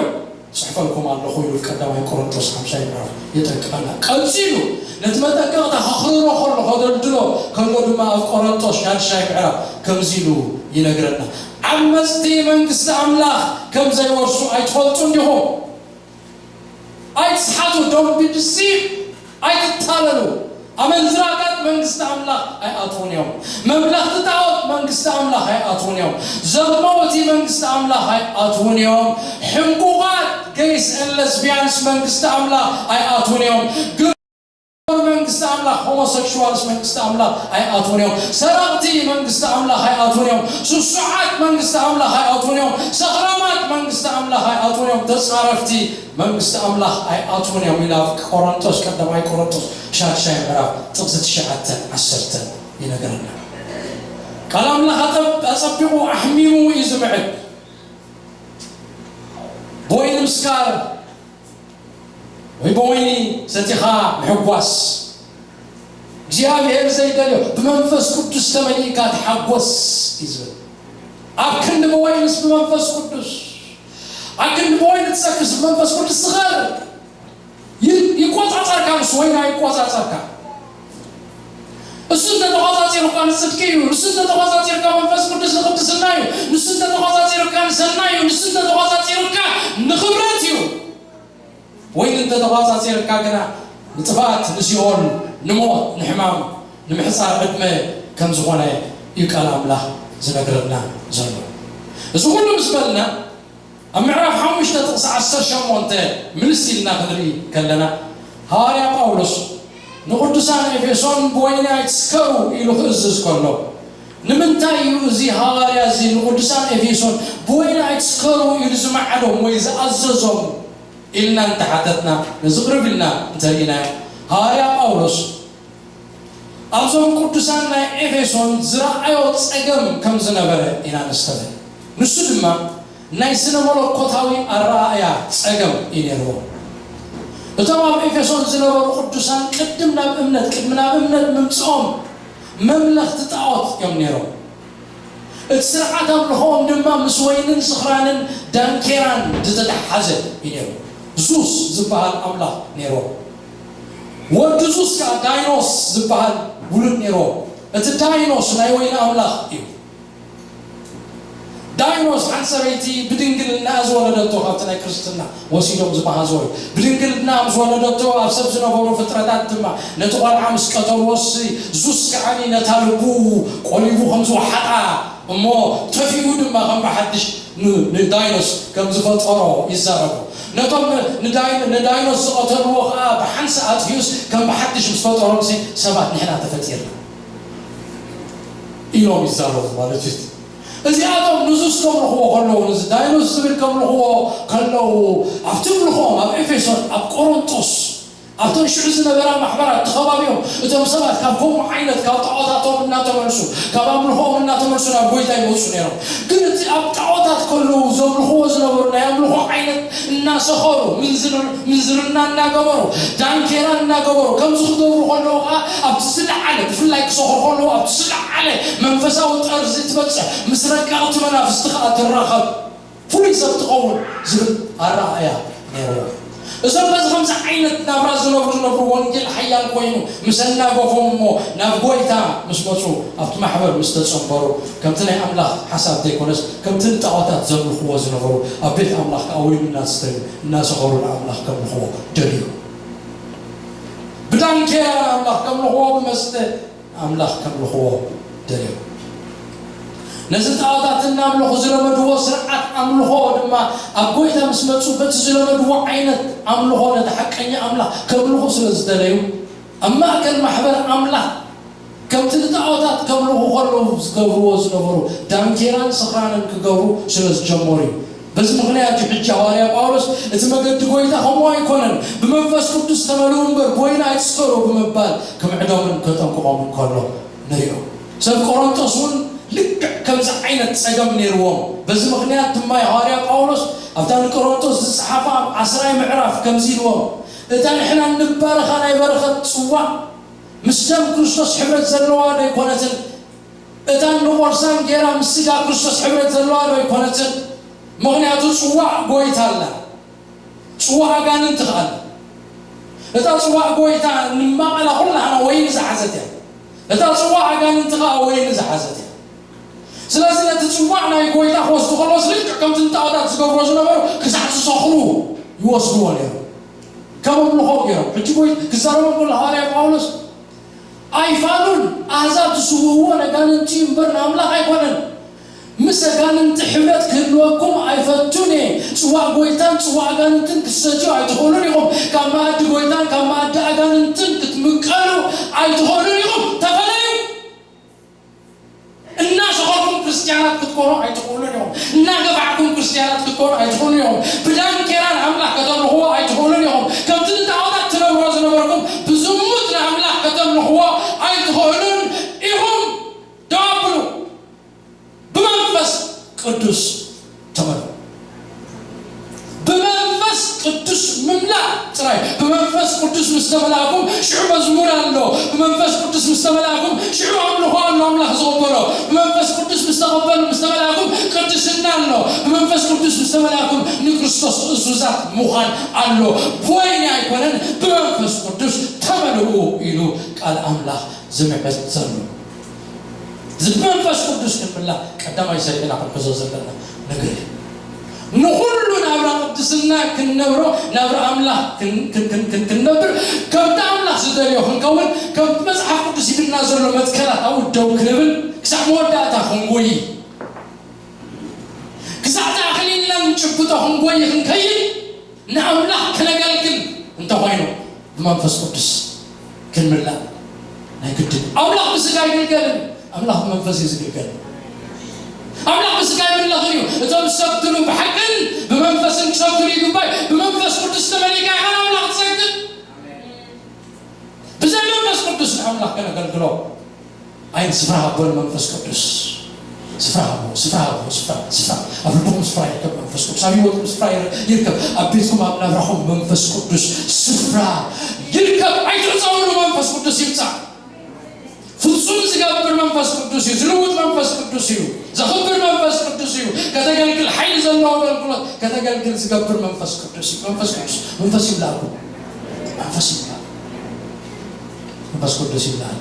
ጽሕፈልኩም ኣለኹ ኢሉ ቀዳማይ ቆሮንቶስ ሓምሻይ ምዕራፍ የጠንቅቐና። ቀጺሉ ነቲ መጠንቀቕታ ከኽርሮ ከሎ፣ ከደልድሎ ከሎ ድማ ኣብ ቆሮንቶስ ሻድሻይ ምዕራፍ ከምዚ ኢሉ ይነግረና። ዓመጽቲ መንግስቲ ኣምላኽ ከም ዘይወርሱ ኣይትፈልጡ እንዲኹም? ኣይትስሓቱ፣ don't be deceived። ኣይትታለሉ። ኣመንዝራታት መንግስቲ ኣምላኽ ኣይኣትዉን እዮም። መምለኽቲ ጣዖት መንግስቲ ኣምላኽ ኣይኣትዉን እዮም። ዘማውቲ መንግስቲ ኣምላኽ ኣይኣትዉን እዮም። ሕንቁቓት gays and lesbians መንግስቲ ኣምላኽ ኣይኣትዉን እዮም። ግብር መንግስቲ ኣምላኽ፣ homosexuals መንግስቲ ኣምላኽ ኣይኣትዉን እዮም። ሰረቕቲ መንግስቲ ኣምላኽ ኣይኣትዉን እዮም። ስሱዓት መንግስቲ ኣምላኽ ኣይኣትዉን እዮም። ሰኽራማት መንግስቲ ኣምላኽ ኣይኣትዉን እዮም። ተጻረፍቲ መንግስቲ ኣምላኽ ኣይኣትዉን እዮም ኢሉ ኣብ ቆሮንቶስ፣ ቀዳማይ ቆሮንቶስ ሻድሻይ ምዕራፍ ጥቕሲ ትሽዓተን ዓሰርተን ይነግረና። ቃል ኣምላኽ ኣጠብ-፣ ኣጸቢቑ ኣሕሚሙ እዩ ዝምዕድ። ብወይኒ ምስካር ወይ ብወይኒ ሰቲኻ ምሕጓስ እግዚኣብሔር ዘይደልዮ፣ ብመንፈስ ቅዱስ ተመሊእካ ተሓጎስ እዩ ዝብል። ኣብ ክንዲ ብወይንስ ብመንፈስ ቅዱስ፣ ኣብ ክንዲ ብወይኒ ትሰክስ ብመንፈስ ቅዱስ ስኸር። ይ-፣ ይቆጻጸርካ፣ ንሱ ወይኒ ኣይቆጻጸርካ። እሱ እንተተቆጻጺሩካ ንጽድቂ እዩ። ንሱ እንተተቆጻጺሩካ መንፈስ ቅዱስ ንቅድስና እዩ። ንሱ እንተተቆጻጺሩካ ንሰናይ እዩ። ንሱ እንተተቆጻጺሩካ ንኽብረት እዩ። ወይኒ እንተተቆጻጺሩካ ግና ንጥፍኣት፣ ንሲኦል፣ ንሞት፣ ንሕማም፣ ንምሕጻር ዕድመ ከም ዝኾነ እዩ ቃል ኣምላኽ ዝነግረና ዘሎ። እዚ ኩሉ ምስ በልና፣ ኣብ ምዕራፍ ሓሙሽተ ጥቕሲ ዓሰርተ ሸሞንተ ምልስ ኢልና ክንርኢ ከለና፣ ሃዋርያ ጳውሎስ ንቕዱሳን ኤፌሶን ብወይኒ ኣይትስከሩ ኢሉ ክእዝዝ ከሎ፣ ንምንታይ እዩ እዚ ሃዋርያ እዚ ንቕዱሳን ኤፌሶን ብወይኒ ኣይትስከሩ ኢሉ ዝመዓዶም ወይ ዝኣዘዞም ኢልና እንተሓተትና፣ ነዚ ቅርብ ኢልና እንተርኢናዮ፣ ሃዋርያ ጳውሎስ ኣብዞም ቅዱሳን ናይ ኤፌሶን ዝረኣዮ ጸገም ከም ዝነበረ ኢና ነስተብህል። ንሱ ድማ ናይ ስነ መለኮታዊ ኣረኣእያ ጸገም እዩ ነይርዎ። እቶም ኣብ ኤፌሶን ዝነበሩ ቅዱሳን ቅድም ናብ እምነት፣ ቅድሚ ናብ እምነት ምምጽኦም መምለኽቲ ጣዖት እዮም ነይሮም። እቲ ስርዓት ኣምልኾኦም ድማ ምስ ወይንን ስኽራንን ዳንኬራን ዝተተሓሓዘ እዩ ነይሩ። ዙስ ዝበሃል ኣምላኽ ነይርዎ። ወዲ ዙስ ከኣ ዳይኖስ ዝበሃል ውሉድ ነይርዎ። እቲ ዳይኖስ ናይ ወይኒ ኣምላኽ እዩ። ዳይኖስ ሓንቲ ሰበይቲ ብድንግልና ዝወለደቶ፣ ካብቲ ናይ ክርስትና ወሲዶም ዝመሃዝዎ እዩ። ብድንግልና ምስ ወለደቶ፣ ኣብ ሰብ ዝነበሩ ፍጥረታት ድማ ነቲ ቆልዓ ምስ ቀተልዎሲ፣ ዙስ ከዓኒ ነታ ልቡ ቆሊፉ ከም ዝወሓጣ እሞ ተፊኡ ድማ ከም ብሓድሽ ን-፣ ንዳይኖስ ከም ዝፈጠሮ ይዛረቡ። ነቶም ንዳይ-፣ ንዳይኖስ ዝቐተልዎ ኸዓ ብሓንሳእ ኣጥፊኡስ ከም ብሓድሽ ምስ ፈጠሮምሲ ሰባት ንሕና ተፈጢርና ኢሎም ይዛረቡ ማለት እዩ። እዚኣቶም ንዙስ ከምልኽዎ ከለዉ፣ ንዚ ዳይኖስ ዝብል ከምልኽዎ ከለዉ፣ ኣብቲ ምልኽኦም ኣብ ኤፌሶን፣ ኣብ ቆሮንጦስ፣ ኣብተን ሽዑ ዝነበራ ማሕበራት ተኸባቢኦም፣ እቶም ሰባት ካብ ከምኡ ዓይነት ካብ ጣዖታቶም እናተመልሱ፣ ካብ ኣምልኾኦም እናተመልሱ ናብ ጎይታ ይመፁ ነይሮም። ግን እቲ ኣብ ጣዖታት ከለዉ ዘምልኽዎ ዝነበሩ ናይ ኣምልኾ ዓይነት እናሰኸሩ፣ ምንዝር-፣ ምንዝርና እናገበሩ፣ ዳንኬራ እናገበሩ፣ ከምዚ ክገብሩ ከለዉ ከዓ ኣብቲ ዝለዓለ፣ ብፍላይ ክሰኽሩ ከለዉ ኣብቲ ዝለዓለ መንፈሳዊ ጠርዚ ትበፅሕ፣ ምስ ረቀቕቲ መናፍስቲ ከዓ ትራኸብ። ፍሉይ ሰብ ትኸውን ዝብል ኣረኣእያ ነይርዎ። እዞም በዚ ከምዚ ዓይነት ናብራ ዝነብሩ ዝነብሩ ወንጌል ሓያል ኮይኑ ምስ ኣናገፎም እሞ ናብ ጎይታ ምስ መፁ ኣብቲ ማሕበር ምስ ተጸንበሩ ከምቲ ናይ ኣምላኽ ሓሳብ ዘይኮነስ ከምቲ ንጣዖታት ዘምልኽዎ ዝነበሩ ኣብ ቤት ኣምላኽ ከኣ ወይኒ እናስተዩ እናሰኸሩ ንኣምላኽ ከምልኽዎ ደልዩ። ብዳንኬራ ንኣምላኽ ከምልኽዎ ብመስተ ኣምላኽ ከምልኽዎ ደልዮም። ነዚ ጣዖታት እናምለኹ ዝለመድዎ ስርዓት ኣምልኾ ድማ ኣብ ጎይታ ምስ መጹ በቲ ዝለመድዎ ዓይነት ኣምልኾ ነቲ ሓቀኛ ኣምላኽ ከምልኹ ስለ ዝደለዩ ኣብ ማእከል ማሕበር ኣምላኽ ከምቲ ንጣዖታት ከምልኹ ከለዉ ዝገብርዎ ዝነበሩ ዳንኬራን ስኽራንን ክገብሩ ስለ ዝጀመሩ እዩ። በዚ ምኽንያት እዩ ሕጂ ሃዋርያ ጳውሎስ እቲ መገዲ ጎይታ ከምኡ ኣይኮነን፣ ብመንፈስ ቅዱስ ተመልኡ እምበር ብወይኒ ኣይትስከሩ ብምባል ክምዕዶምን ከጠንቅቖምን ከሎ ንሪኦ። ሰብ ቆሮንጦስ እውን ልክዕ ከምዚ ዓይነት ጸገም ነይርዎም። በዚ ምኽንያት ድማ እዩ ሃዋርያ ጳውሎስ ኣብታ ንቆሮንጦስ ዝጸሓፋ ኣብ ዓስራይ ምዕራፍ ከምዚ ኢልዎም፣ እታ ንሕና እንባረኻ ናይ በረኸት ጽዋእ ምስ ደም ክርስቶስ ሕብረት ዘለዋ ዶ ኣይኮነትን? እታ ንቆርሳን ጌራ ምስ ስጋ ክርስቶስ ሕብረት ዘለዋ ዶ ኣይኮነትን? ምኽንያቱ ጽዋዕ ጎይታ ኣላ። ጽዋዕ ኣጋንንቲ ከኣ ኣላ። እታ ጽዋዕ ጎይታ ንማቐላ ኩላህና ወይኒ ዝሓዘት እያ። እታ ጽዋዕ ኣጋንንቲ ከኣ ወይኒ ዝሓዘት እያ። ስለዚ ነቲ ጽዋዕ ናይ ጎይታ ክወስዱ ከለዎስ ልክዕ ከምቲ ንጣዖታት ዝገብሮ ዝነበሩ ክሳዕ ዝሰኽሩ ይወስድዎ ነይሩ። ከም ኣምልኾ ገይሮም። ሕጂ ጎይ ክዛረቦም ከሎ ሃዋርያ ጳውሎስ ኣይፋሉን ኣሕዛብ ዝስውእዎ ነጋንንቲ እዩ እምበር ንኣምላኽ ኣይኮነን። ምስ ኣጋንንቲ ሕብረት ክህልወኩም ኣይፈቱን እየ። ጽዋዕ ጎይታን ጽዋዕ ኣጋንንትን ክትሰትዩ ኣይትኽእሉን ኢኹም። ካብ መኣዲ ጎይታን ካብ መኣዲ ኣጋንንትን ክትምቀሉ ኣይትኽእሉን ኢኹም። ተፈለዩ። እናሰኸርኩም ክርስትያናት ክትኮኑ ኣይትኽእሉን ኢኹም። እናገፋዕኩም ክርስትያናት ክትኮኑ ኣይትኽእሉን ኢኹም። ብዳንኬራ ንኣምላኽ ከተምልኽዎ ኣይትኽእሉን ኢኹም። ከምቲ ንጣዖታት ትነብርዎ ዝነበርኩም ብዝሙት ንኣምላኽ ከተምልኽዎ ኣይትኽእሉን ኢኹም። ደው ኣብሉ። ብመንፈስ ቅዱስ ተመልኡ። ብመንፈስ ቅዱስ ምምላእ ጥራይ። ብመንፈስ ቅዱስ ምስ ተመላእኩም ሽዑ መዝሙር ኣሎ። ብመንፈስ ቅዱስ ምስ ተመላእኩም ሽዑ ኣምልኾ ኣሎ ኣምላኽ ዝቕበሎ። ብመንፈስ ቅዱስ ምስ ተቐበሉ፣ ምስ ተመላእኩም ቅድስና ኣሎ። ብመንፈስ ቅዱስ ምስ ተመላእኩም ንክርስቶስ እዙዛት ምዃን ኣሎ። ብወይኒ ኣይኮነን፣ ብመንፈስ ቅዱስ ተመልኡ ኢሉ ቃል ኣምላኽ ዝምዕድ ዘሎ። እዚ ብመንፈስ ቅዱስ ክንምላእ ቀዳማይ ሰሪዕና ክንሕዞ ዘለና ነገር እዩ። ንኹሉ ናብራ ቅድስና ክንነብሮ፣ ናብራ ኣምላኽ ክን-፣ ክን-፣ ክን-፣ ክን-፣ ክንነብር፣ ከምቲ ኣምላኽ ዝደልዮ ክንከውን፣ ከምቲ መጽሓፍ ቅዱስ ይብልና ዘሎ መትከላት ኣብኡ ደው ክንብል፣ ክሳዕ መወዳእታ ክንጎይ፣ ክሳዕ እቲ ኣኽሊልና ንጭብጦ ክንጎይ ክንከይድ፣ ንኣምላኽ ክነገልግል እንተኾይኑ ብመንፈስ ቅዱስ ክንምላእ ናይ ግድን። ኣምላኽ ብስጋ ኣይግልገልን፣ ኣምላኽ ብመንፈስ እዩ ዝግልገል። ኣምላኽ ብስጋ ኣይምለኽን እዩ። እቶም ዝሰግድሉ ብሓቅን ብመንፈስን ክሰግድሉ ይግባእ። ብመንፈስ ቅዱስ ተመሊእካ ኢኻ ንኣምላኽ ትሰግድ። ብዘይ መንፈስ ቅዱስ ንኣምላኽ ከነገልግሎ ኣይን ስፍራ ሃቦ ንመንፈስ ቅዱስ። ስፍራ ሃቦ፣ ስፍራ ሃቦ፣ ስፍራ፣ ስፍራ። ኣብ ልብኹም ስፍራ ይርከብ መንፈስ ቅዱስ። ኣብ ህይወትኩም ስፍራ ይረ-፣ ይርከብ። ኣብ ቤትኩም፣ ኣብ ናብራኹም መንፈስ ቅዱስ ስፍራ ይርከብ። ኣይትዕጸውሉ፣ መንፈስ ቅዱስ ይምጻእ። ፍጹም ዝገብር መንፈስ ቅዱስ እዩ። ዝልውጥ መንፈስ ቅዱስ እዩ። ዘኽብር መንፈስ ቅዱስ እዩ። ከተገልግል ሓይሊ ዘለዎ ኣገልግሎት ከተገልግል ዝገብር መንፈስ ቅዱስ እዩ። መንፈስ ቅዱስ፣ መንፈስ ይብላኩም። መንፈስ ይብላኩም። መንፈስ ቅዱስ ይብላል።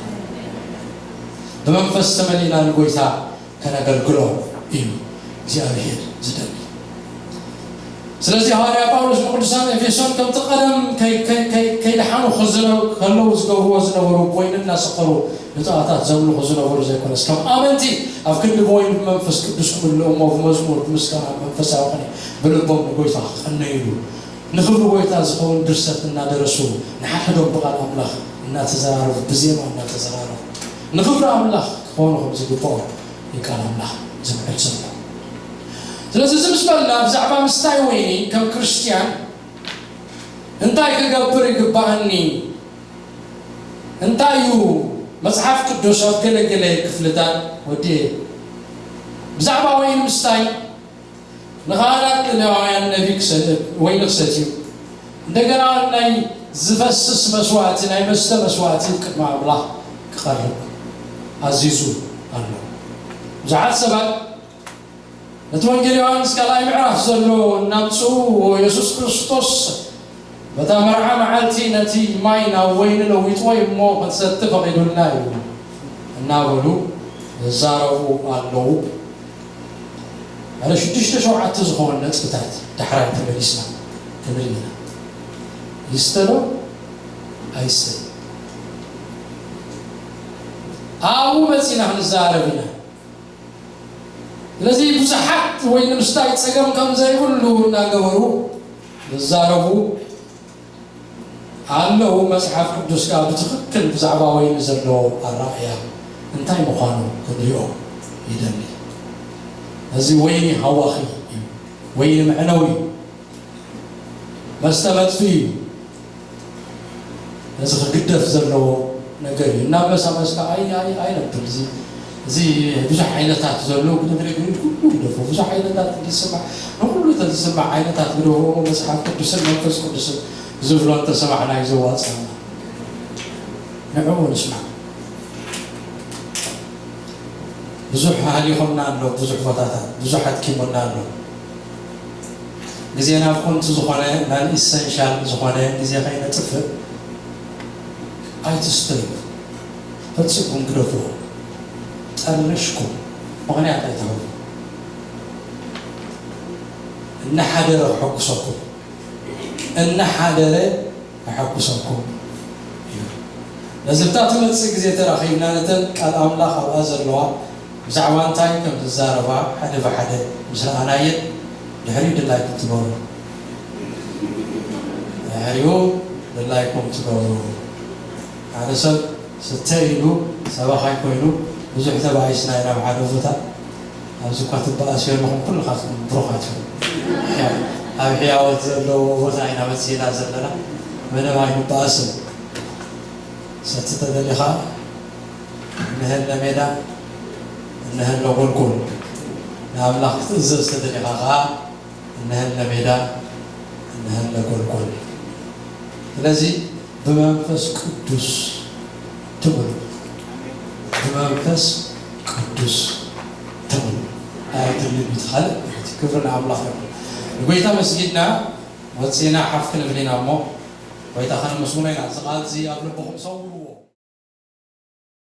ብመንፈስ ተመሊእና ንጎይታ ከነገልግሎ እዩ እግዚኣብሔር ዝደሊ። ስለዚ ሃዋርያ ጳውሎስ ንቅዱሳን ኤፌሶን ከምቲ ቀደም ከይ-፣ ከይ-፣ ከይ-፣ ከይደሓኑ ክዝነ-፣ ከለዉ ዝገብርዎ ዝነበሩ፣ ብወይኒ እናሰኸሩ ንጣዖታት ዘምልኹ ዝነበሩ ዘይኮነስ፣ ከም ኣመንቲ ኣብ ክንዲ ብወይኒ ብመንፈስ ቅዱስ ክምልኡ እሞ፣ ብመዝሙር፣ ብምስጋና፣ ብመንፈሳዊ ቅኔ ብልቦም ንጎይታ ክቕነይሉ፣ ንኽብሪ ጎይታ ዝኸውን ድርሰት እናደረሱ፣ ንሓድሕዶም ብቓል ኣምላኽ እናተዘራረቡ፣ ብዜማ እናተዘራረቡ፣ ንኽብሪ ኣምላኽ ክኾኑ ከም ዝግብኦም እዩ ቃል ኣምላኽ ዝምዕድ ዘሎ። ስለዚ እዚ ምስ በልና፣ ብዛዕባ ምስታይ ወይኒ ከም ክርስትያን እንታይ ክገብር ይግብኣኒ? እንታይ እዩ መጽሓፍ ቅዱስ ኣብ ገለ ገለ ክፍልታት ወዲ ብዛዕባ ወይኒ ምስታይ ንኻህናት ሌዋውያን ነቢ ክሰ-፣ ወይኒ ክሰትዩ፣ እንደገና ናይ ዝፈስስ መስዋእቲ፣ ናይ መስተ መስዋእቲ ቅድሚ ኣምላኽ ክቐርብ ኣዚዙ ኣሎ። ብዙሓት ሰባት ነቲ ወንጌል ዮሃንስ ካልኣይ ምዕራፍ ዘሎ እናምጽኡ፣ የሱስ ክርስቶስ በታ መርዓ መዓልቲ ነቲ ማይ ናብ ወይኒ ለዊጥዎ እዩ እሞ ክንሰቲ ፈቒዱልና እዩ እናበሉ ይዛረቡ ኣለዉ። ሓደ ሽዱሽተ ሸውዓተ ዝኾኑ ነጥብታት ዳሕራይ ተመሊስና ክንርኢ ኢና። ይስተ ዶ ኣይስተ? ኣብኡ መጺና ክንዛረብ ኢና። ስለዚ ብዙሓት ወይኒ ምስታይ ጸገም ከም ዘይብሉ እናገበሩ ዝዛረቡ ኣለዉ። መጽሓፍ ቅዱስ ከኣ ብትኽክል ብዛዕባ ወይኒ ዘለዎ ኣረኣእያ እንታይ ምዃኑ ክንሪኦ ይደሊ። እዚ ወይኒ ሃዋኺ እዩ፣ ወይኒ መዕነዊ እዩ። መስተ መጥፍኢ እዩ። እዚ ክግደፍ ዘለዎ ነገር እዩ። እናመሳመስካ ኣይ-፣ ኣይ-፣ ኣይነብል። እዚ፣ እዚ ብዙሕ ዓይነታት ዘሎ ክትርኢ ግን ኩሉ ግደፎ። ብዙሕ ዓይነታት እንዲስማዕ፣ ንኹሉ ተዝስማዕ ዓይነታት ግደፎ። መጽሓፍ ቅዱስን መንፈስ ቅዱስን ዝብሎ እንተሰማዕና እዩ ዘዋጽኣና። ንዕኡ ንስማዕ። ብዙሕ ኣህሊኹምና ኣሎ፣ ብዙሕ ቦታታት ብዙሕ ኣድኪሙና ኣሎ። ግዜና ብኮንቱ ዝኾነ፣ ናን ኢሰንሻል ዝኾነ ግዜ ከይነጥፍእ ኣይትስተዩ። ፈጺምኩም ግደፍዎ። ጠርኒሽኩም ምኽንያት ኣይትሃቡ። እናሓደረ ክሐጉሰኩም፣ እናሓደረ ክሐጉሰኩም እዩ። ነዚ ብታ ትመጽእ ግዜ ተራኺብና፣ ነተን ቃል ኣምላኽ ኣብኣ ዘለዋ ብዛዕባ እንታይ ከም ዝዛረባ ሓደ ብሓደ ምስ ረኣናየን፣ ድሕሪኡ ድላይኩም ትገብሩ። ድሕሪኡ ድላይኩም ትገብሩ። ሓደ ሰብ ስተ ኢሉ ሰባኻይ ኮይኑ ብዙሕ ተባኢስና ኢና ኣብ ሓደ ቦታ። ኣብዚ እኳ ትበኣሱ ኣለኹም፣ ኩልኻትኩም ብሩኻት ኢኹም። ኣብ ሕያወት ዘለዎ ቦታ ኢና መጺእና ዘለና። ምንም ኣይንበኣስን። ሰቲ ተደሊኻ እነሀለ ሜዳ፣ እነሀለ ጎልጎል። ንኣምላኽ ክትእዘዝ ተደሊኻ ኸዓ እነሀለ ሜዳ፣ እነሀለ ጎልጎል። ስለዚ ብመንፈስ ቅዱስ ትምሉ፣ ብመንፈስ ቅዱስ ትምሉ። ኣይ ትልሚ ትኻልእ። ክብሪ ንኣምላኽ ይኹን። ንጎይታ መስጊድና ወፂና ሓፍ ክንብል ኢና እሞ፣ ጎይታ ከነመስግኖ ኢና። እዚ ቃል እዚ ኣብ ልብኹም ሰውርዎ።